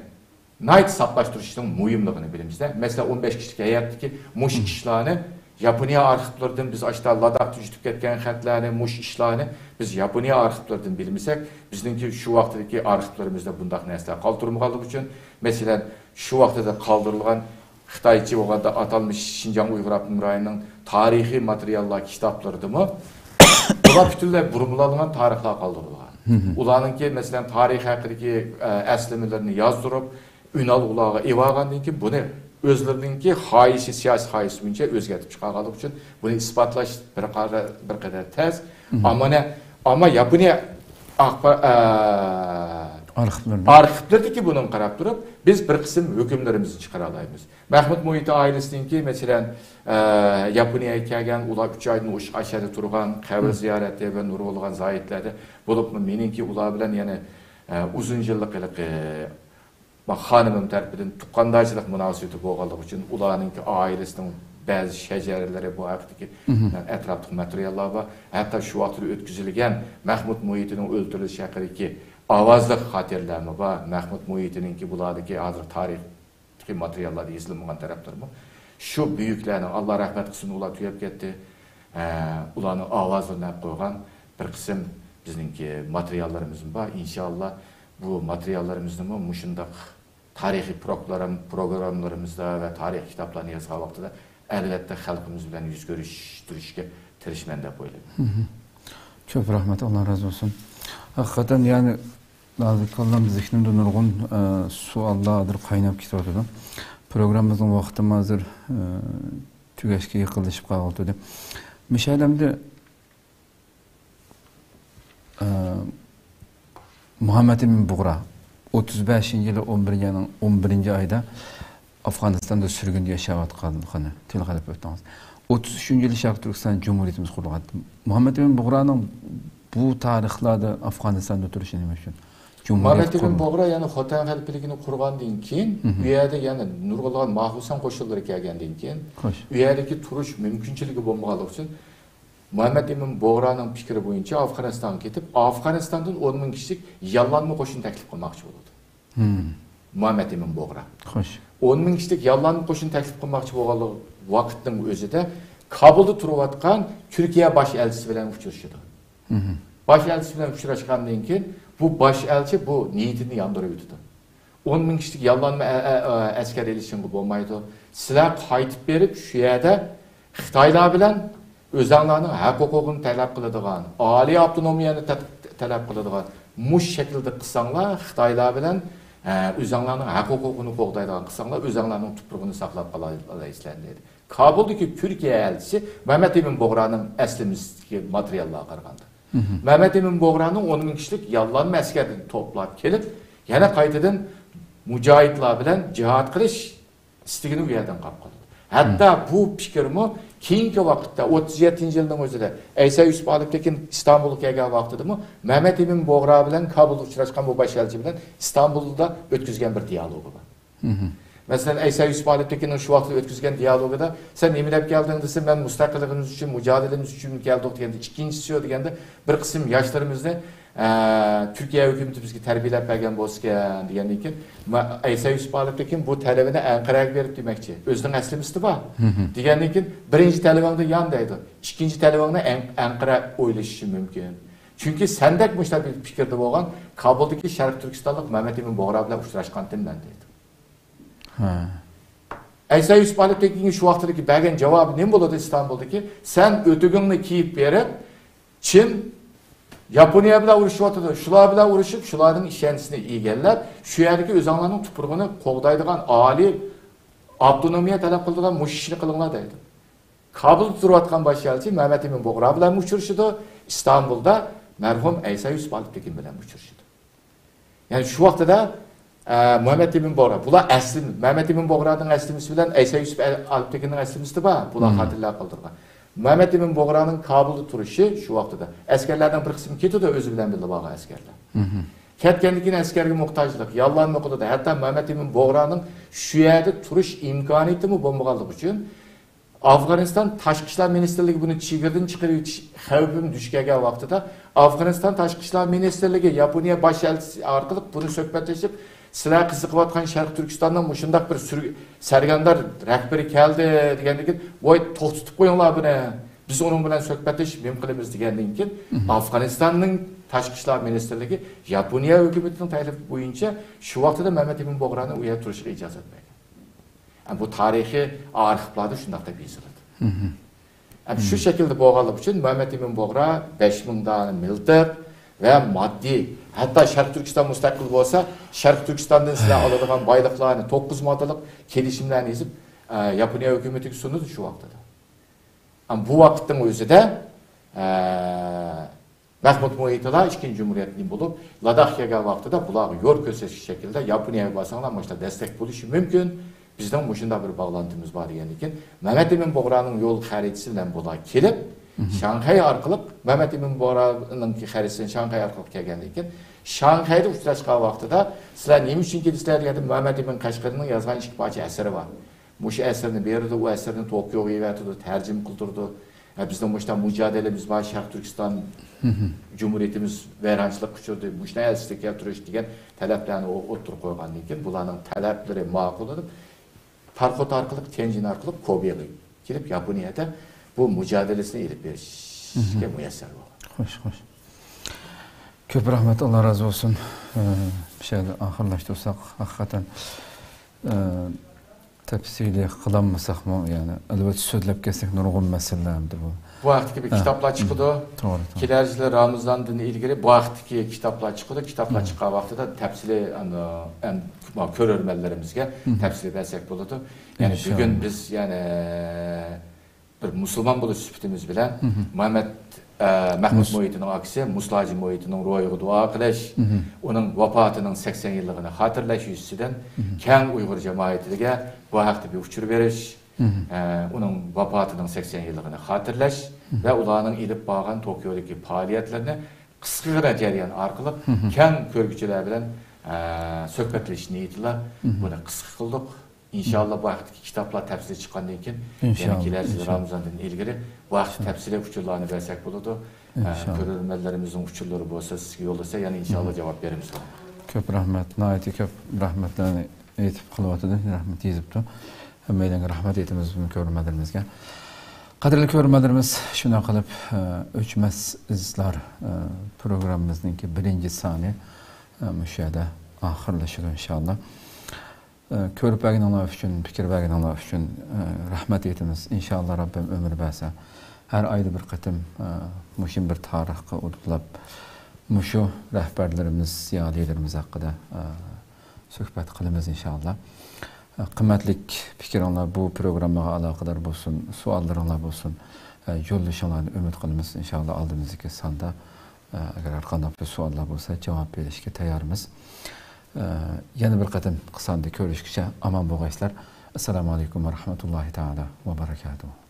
ناھايىتى ساپلاشتۇرۇشنىڭ مۇھىملىقىنى بىلىمىز-دە. مەسىلەن، ئون بەش كىشىلىك ھەيئەتتىكى مۇشۇ ئىشلارنى ياپونىيە ئارخىپلىرىدىن بىز ئاشتا لاداختا يۈتۈپ كەتكەن خەتلەرنى، مۇشۇ ئىشلارنى بىز ياپونىيە ئارخىپلىرىدىن بىلمىسەك، بىزنىڭكى شۇ ۋاقىتتىكى ئارخىپلىرىمىزدا بۇنداق نەرسىلەر قالدۇرمىغانلىقى ئۈچۈن، مەسىلەن، شۇ ۋاقتىدا قالدۇرۇلغان خىتايچە بولغاندا ئاتالمىش شىنجاڭ ئۇيغۇر ئاپتونوم رايونىنىڭ تارىخىي ماتېرىياللار كىتابلىرىدىمۇ بۇلار پۈتۈنلەي بۇرمىلانغان تارىخلار قالدۇرۇلغان. ئۇلارنىڭكى، مەسىلەن، تارىخ ھەققىدىكى، ئە، ئەسلىمىلىرىنى يازدۇرۇپ، ئۈنئالغۇلارغا ئېلىۋالغاندىن كېيىن، بۇنى ئۆزلىرىنىڭكى خاھىشى، سىياسىي خاھىشى بويىچە ئۆزگەرتىپ چىقارغانلىقى ئۈچۈن، بۇنى ئىسپاتلاش بىر قەدەر، بىر قەدەر تەس. ئەمما نە، ئەمما ياپونىيە ئاخبار-، ئە، ئارخىپلىرىدا. ئارخىپلىرىدىكى بۇنىڭغا قاراپ تۇرۇپ، بىز بىر قىسىم ھۆكۈملىرىمىزنى چىقىرالايمىز. مەھمۇد مۇھىتى ئائىلىسىنىڭكى، مەسىلەن، ئە، ياپونىيەگە كەلگەن، ئۇلار ئۈچ ئايدىن ئوشۇق ئاشۇ يەردە تۇرغان، قەبرە زىيارەتى ۋە نۇرغۇنلىغان زاھىدلەردە، بولۇپمۇ مېنىڭكى ئۇلار بىلەن يەنە، ئە، ئۇزۇن يىللىق ھېلىقى خانىمىم تەرىپىدىن تۇغقاندارچىلىق مۇناسىۋىتى بولغانلىقى ئۈچۈن، ئۇلارنىڭكى ئائىلىسىنىڭ بەزى شەجەرىلىرى، بۇ ھەقتىكى ئەتراپلىق ماتېرىياللار بار. ھەتتا شۇ ۋاقىتتا ئۆتكۈزۈلگەن مەھمۇد مۇھىتىنىڭ ئۆلتۈرۈلۈشى ھەققىدىكى ئاۋازلىق خاتىرىلەرمۇ بار. مەھمۇد مۇھىتىنىڭكى بۇلاردىكى ھازىر تارىخىي ماتېرىياللاردا يېزىلمىغان تەرەپلىرىمۇ. شۇ بۈيۈكلەرنىڭ، ئاللا رەھمەت قىلسۇن، ئۇلار تۈگەپ كەتتى. ئە، ئۇلارنىڭ ئاۋازلىرىنى ئەپ قويغان بىر قىسىم بىزنىڭكى ماتېرىياللىرىمىزمۇ بار. ئىنشاللا بۇ ماتېرىياللىرىمىزنىمۇ مۇشۇنداق تارىخىي پروگرام-، پروگراممىلىرىمىزدا ۋە تارىخىي كىتابلارنى يازغان ۋاقتىدا، ئەلۋەتتە، خەلقىمىز بىلەن يۈز كۆرۈشتۈرۈشكە تىرىشىمەن دەپ ئويلايمەن. كۆپ رەھمەت، ئاللا رازى بولسۇن. ھەقىقەتەن، يەنى، نازىكاللام، زېھنىمدە نۇرغۇن، ئە، سوئاللار ھازىر قايناپ كېتىۋاتىدۇ. پروگراممىمىزنىڭ ۋاقتىمۇ ھازىر، ئە، تۈگەشكە يېقىنلىشىپ قالغىلى تۇردى. مۇشۇ ئادەمدە ئە، مۇھەممەد ئەمىن بۇغرا ئوتتۇز بەشىنچى يىلى ئون بىرىنچى ئاينىڭ ئون بىرىنچى ئايدا ئافغانىستاندا سۈرگۈندە ياشاۋاتقانلىقىنى تىلغا ئېلىپ ئۆتتىڭىز. ئوتتۇز ئۈچىنچى يىلى شەرقىي تۈركىستان جۇمھۇرىيىتىمىز قۇرۇلغان. مۇھەممەد ئەمىن بۇغرانىڭ بۇ تارىخلاردا ئافغانىستاندا تۇرۇشى نېمە ئۈچۈن؟ جۇمھۇرىيەت مۇھەممەد ئەمىن قۇرۇلدى. بۇغرا، يەنى خوتەن خەلىپىلىكىنى قۇرغاندىن كېيىن، مھم. ئۇ يەردە يەنە نۇرغۇنلىغان ماخۇسەن قوشۇنلىرى كەلگەندىن كېيىن، خوش. ئۇ يەردىكى تۇرۇش مۇمكىنچىلىكى بولمىغانلىقى ئۈچۈن، مۇھەممەد ئەمىن بۇغرانىڭ پىكرى بويىچە ئافغانىستانغا كېتىپ، ئافغانىستاندىن ئون مىڭ كىشىلىك ياللانما قوشۇن تەكلىپ قىلماقچى بولىدۇ. مھم. مۇھەممەد ئەمىن بۇغرا. خوش. ئون مىڭ كىشىلىك ياللانما قوشۇن تەكلىپ قىلماقچى بولغان ۋاقىتنىڭ ئۆزىدە كابۇلدا تۇرۇۋاتقان تۈركىيە باش ئەلچىسى بىلەن ئۇچرىشىدۇ. مھم. باش ئەلچىسى بىلەن ئۇچراشقاندىن كېيىن، بۇ باش ئەلچى بۇ نىيىتىنى ياندۇرۇۋېتىدۇ. ئون مىڭ كىشىلىك ياللانما ئە-، ئە-، ئە-، ئەسكەر ئېلىشىڭغا بولمايدۇ. سىلەر قايتىپ بېرىپ، شۇ يەردە خىتايلار بىلەن ئۆزەڭلارنىڭ ھەق-ھوقۇقىنى تەلەپ قىلىدىغان، ئالىي ئاپتونومىيەنى تە-، تەلەپ قىلىدىغان مۇشۇ شەكىلدە قىلساڭلار، خىتايلار بىلەن، ئە، ئۆزەڭلارنىڭ ھەق-ھوقۇقىنى قوغدايدىغان قىلساڭلار، ئۆزەڭلارنىڭ تۇپرىقىنى ساقلاپ قالالايسىلەر، دېدى. كابۇلدىكى تۈركىيە ئەلچىسى مەمەت ئىمىن بۇغرانىڭ ئەسلىمىسىدىكى ماتېرىياللارغا قارىغاندا، مەمەت ئىمىن بۇغرانىڭ ئون مىڭ كىشىلىك ياللانما ئەسكەرنى توپلاپ كېلىپ، يەنە قايتىدىن مۇجاھىدلار بىلەن جىھاد قىلىش ئىستىكىنى ئۇ يەردىن قاپقالىدۇ. ھەتتا بۇ پىكىرمۇ كېيىنكى ۋاقىتتا، ئوتتۇز يەتتىنچى يىلنىڭ ئۆزىدە ئەيسا يۈسۈپ ئالىپتېكىن ئىستانبۇلغا كەلگەن ۋاقتىدىمۇ مەمەت ئىمىن بۇغرا بىلەن كابۇلدا ئۇچراشقان بۇ باش ئەلچى بىلەن ئىستانبۇلدا ئۆتكۈزگەن بىر دىيالوگى بار. مەسىلەن، ئەيسا يۈسۈپ ئالىپتېكىننىڭ شۇ ۋاقىتتا ئۆتكۈزگەن دىيالوگىدا، سەن نېمە دەپ كەلدىڭ دېسە، مەن مۇستەقىللىقىمىز ئۈچۈن، مۇجادىلىمىز ئۈچۈن كەلدۇق دېگەندە، ئىككىنچىسى دېگەندە، بىر قىسىم ياشلىرىمىزنى، ئە، تۈركىيە ھۆكۈمىتى بىزگە تەربىيەلەپ بەرگەن بولسىكەن دېگەندىن كېيىن، مە-، ئەيسا يۈسۈپ ئالىپتېكىن بۇ تەلىپىنى ئەنقەرەگە بېرىپ دېمەكچى. ئۆزىنىڭ ئەسلىمىسىدە بار. دېگەندىن كېيىن، بىرىنچى تەلىپىڭدىن يان دەيدۇ. ئىككىنچى تەلىپىڭنى ئەن-، ئەنقەرە ئويلىشىشى مۇمكىن. چۈنكى سەندەك مۇشۇنداق بىر پىكىردە بولغان كابۇلدىكى شەرقىي تۈركىستانلىق مەمەت ئىمىن بۇغرا بىلەن ئۇچراشقانتىم مەن دەيدۇ. ھە. ئەيسا يۈسۈپ ئالىپتېكىنگە شۇ ۋاقىتتىكى بەرگەن جاۋابى نېمە بولىدۇ ئىستانبۇلدىكى؟ سەن ئۆتۈكۈڭنى كىيىپ بېرىپ، چىم ياپونىيە بىلەن ئۇرۇشۇۋاتىدۇ. شۇلار بىلەن ئۇرۇشۇپ، شۇلارنىڭ ئىشەنچىسىنى ئىگىلەپ، شۇ يەردىكى ئۆزۈڭلارنىڭ تۇپرىقىنى قوغدايدىغان ئالىي ئاپتونومىيە تەلەپ قىلىدىغان مۇشۇ ئىشنى قىلىڭلار دەيدۇ. كابۇلدا تۇرۇۋاتقان باش ئەلچى مەمەت ئىمىن بۇغرا بىلەن ئۇچرىشىدۇ. ئىستانبۇلدا مەرھۇم ئەيسا يۈسۈپ ئالىپتېكىن بىلەن ئۇچرىشىدۇ. يەنى شۇ ۋاقتىدا، ئە، مۇھەممەد ئىمىن بۇغرا، بۇلار ئەسلىم-، مەمەت ئىمىن بۇغرانىڭ ئەسلىمىسى بىلەن ئەيسا يۈسۈپ ئە-، ئالىپتېكىننىڭ ئەسلىمىسى بار. بۇلار خاتىرىلەر قالدۇرغان. مۇھەممەد ئىمىن بۇغرانىڭ كابۇلدا تۇرۇشى شۇ ۋاقتىدا. ئەسكەرلەرنىڭ بىر قىسمى كېتىدۇ، ئۆزى بىلەن بىللە بارغان ئەسكەرلەر. كەتكەندىن كېيىن ئەسكەرگە موھتاجلىق، ياللانما قىلىدۇ. ھەتتا مۇھەممەد ئىمىن بۇغرانىڭ شۇ يەردە تۇرۇش ئىمكانىيىتىمۇ بولمىغانلىقى ئۈچۈن، ئافغانىستان تاشقى ئىشلار مىنىستىرلىكى بۇنى چېگرىدىن چىقىرىۋېتىش خەۋپىمۇ دۇچ كەلگەن ۋاقتىدا، ئافغانىستان تاشقى ئىشلار مىنىستىرلىكى ياپونىيە باش ئەلچىسى ئارقىلىق بۇنى سۆھبەتلىشىپ، سىلەر قىزىقىۋاتقان شەرقىي تۈركىستاننىڭ مۇشۇنداق بىر سۈر-، سەرگەردان رەھبىرى كەلدى دېگەندىن كېيىن، ۋاي، توختىتىپ قويۇڭلار بۇنى، بىز ئۇنىڭ بىلەن سۆھبەتلىشىپ نېمە قىلىمىز دېگەندىن كېيىن، ئافغانىستاننىڭ تاشقى ئىشلار مىنىستىرلىكى ياپونىيە ھۆكۈمىتىنىڭ تەكلىپى بويىچە شۇ ۋاقتىدا مەمەت ئىمىن بۇغرانى ئۇ يەردە تۇرۇشىغا ئىجازەت بەرگەن. بۇ تارىخىي ئارخىپلاردا شۇنداق دەپ يېزىلىدۇ. ئەمدى شۇ شەكىلدە بولغانلىقى ئۈچۈن مەمەت ئىمىن بۇغرا بەش مىڭ دانە مىلتىق ۋە ماددىي، ھەتتا شەرقىي تۈركىستان مۇستەقىل بولسا، شەرقىي تۈركىستاندىن سىلەر ئالىدىغان بايلىقلارنى، توققۇز ماددىلىق كېلىشىملەرنى يېزىپ، ئە، ياپونىيە ھۆكۈمىتىگە سۇنىدۇ شۇ ۋاقتىدا. ئەمما بۇ ۋاقىتنىڭ ئۆزىدە، ئە، مەھمۇد مۇھىتىلا ئىككىنچى جۇمھۇرىيەتنى بولۇپ، لاداخ كەلگەن ۋاقتىدا بۇلارغا يول كۆرسەتكۈچ شەكىلدە ياپونىيەگە بارساڭلار، مۇشۇنداق دەستەك بولۇشى مۇمكىن. بىزنىڭ مۇشۇنداق بىر باغلانتىمىز بار دېگەندىن كېيىن، مەمەت ئىمىن بۇغرانىڭ يول خەرىتىسى بىلەن بۇلار كېلىپ، شاڭخەي ئارقىلىق، مەمەت ئىمىن بۇغرانىڭ خەرىتىسىدىن شاڭخەي ئارقىلىق كەلگەندىن كېيىن، شاڭخەيدە ئۇچراشقان ۋاقتىدا، سىلەر نېمە ئۈچۈن كېلىسىلەر دېگەندە، مەمەت ئىمىن قەشقىرىنىڭ يازغان ئىككى پارچە ئەسىرى بار. مۇشۇ ئەسىرنى بېرىدۇ، ئۇ ئەسىرنى توكيوغا يېۋەتىدۇ، تەرجىمە قىلدۇرىدۇ. ھە، بىزنىڭ مۇشۇنداق مۇجادىلىمىز بار، شەرقىي تۈركىستان جۇمھۇرىيىتىمىز ۋەيرانچىلىققا ئۇچرىدى، مۇشۇنداق ئەسلىگە كەلتۈرۈش دېگەن تەلەپلەرنى ئو-، ئوتتۇرىغا قويغاندىن كېيىن، بۇلارنىڭ تەلەپلىرى ماقۇللىنىپ، پاراخوت ئارقىلىق، تيەنجىن ئارقىلىق كوبېغا كېلىپ، ياپونىيەدە بۇ مۇجادىلىسىنى ئېلىپ بېرىشكە مۇيەسسەر بولغان. خوش، خوش. كۆپ رەھمەت، ئاللا رازى بولسۇن. ئە، مۇشۇ يەردە ئاخىرلاشتۇرساق، ھەقىقەتەن، ئە، تەپسىلىي قىلالمىساقمۇ، يەنى ئەلۋەتتە سۆزلەپ كەتسەك نۇرغۇن مەسىلىلەر ئەمدى بۇ. بۇ ھەقتىكى بىر ھە. كىتابلار چىقىدۇ. توغرا، توغرا. كېلەر يىلى رامىزاندىن ئىلگىرى بۇ ھەقتىكى كىتابلار چىقىدۇ. كىتابلار چىققان ۋاقتىدا تەپسىلىي، ئەمدى، ئەم، كۆرۈرمەنلىرىمىزگە تەپسىلىي بەرسەك بولىدۇ. يەنى بۈگۈن بىز، يەنى، بىر مۇسۇلمان بولۇش سۈپىتىمىز بىلەن مۇھەممەد، ئە، مەھمۇد مۇھىتىنىڭ ئاكىسى، مۇسلا ھاجى مۇھىتىنىڭ روھىغا دۇئا قىلىش، ئۇنىڭ ۋاپاتىنىڭ سەكسەن يىللىقىنى خاتىرىلەش يۈزىسىدىن كەڭ ئۇيغۇر جامائىتىگە بۇ ھەقتە بىر ئۇچۇر بېرىش، ئە، ئۇنىڭ ۋاپاتىنىڭ سەكسەن يىللىقىنى خاتىرىلەش ۋە ئۇلارنىڭ ئېلىپ بارغان توكيودىكى پائالىيەتلىرىنى قىسقىغىنە جەريان ئارقىلىق كەڭ كۆرگۈچىلەر بىلەن، ئە، سۆھبەتلىشىش نىيىتىدىلا بۇنى قىسقا قىلدۇق. ئىنشاللا بۇ ھەقتىكى كىتابلار تەپسىلىي چىققاندىن كېيىن، يەنە ئىنشاللا، كېلەر يىل ئىنشاللا. رامىزاندىن ئىلگىرى بۇ ھەقتە تەپسىلىي ئۇچۇرلارنى بەرسەك بولىدۇ. ئە، ئىنشاللا. كۆرۈرمەنلىرىمىزنىڭ ئۇچۇرلىرى بولسا سىزگە يوللىسا، يەنە ئىنشاللا جاۋاب بېرىمىز. كۆپ رەھمەت. ناھايىتى كۆپ رەھمەتلەرنى ئېيتىپ قېلىۋاتىدۇ. رەھمەت يېزىپتۇ. ھەممەيلەنگە رەھمەت ئېيتىمىز بۈگۈن كۆرۈرمەنلىرىمىزگە. قەدىرلىك كۆرۈرمەنلىرىمىز، شۇنداق قىلىپ، ئە، ئۆچمەس ئىزلار، ئە، پروگراممىمىزنىڭكى بىرىنچى سانى، ئە، مۇشۇ يەردە ئاخىرلىشىدۇ، ئىنشاللا. ئە، كۆرۈپ بەرگىنىڭلار ئۈچۈن، پىكىر بەرگىنىڭلار ئۈچۈن، ئە، رەھمەت ئېيتىمىز. ئىنشاللا، رەببىم ئۆمۈر بەرسە، ھەر ئايدا بىر قېتىم، ئە، مۇشۇ بىر تارىخقا ئۇدۇقلاپ، مۇشۇ رەھبەرلىرىمىز، زىيالىيلىرىمىز ھەققىدە، ئە، سۆھبەت قىلىمىز، ئىنشاللا. ئە، قىممەتلىك پىكرىڭلار، بۇ پروگراممىغا ئالاقىدار بولسۇن، سوئاللىرىڭلار بولسۇن، ئە، يوللىشىڭلارنى ئۈمىد قىلىمىز، ئىنشاللا، ئالدىمىزدىكى ساندا، ئە، ئەگەر ھەر قانداق بىر سوئاللار بولسا، جاۋاب بېرىشكە تەييارمىز. ئە، يەنە بىر قېتىم قىساندا كۆرۈشكىچە ئامان بولغايسىلەر. ئەسسالامۇ ئەلەيكۇم ۋە رەھمەتۇللاھى تائالا ۋە بەرەكاتۇھۇ.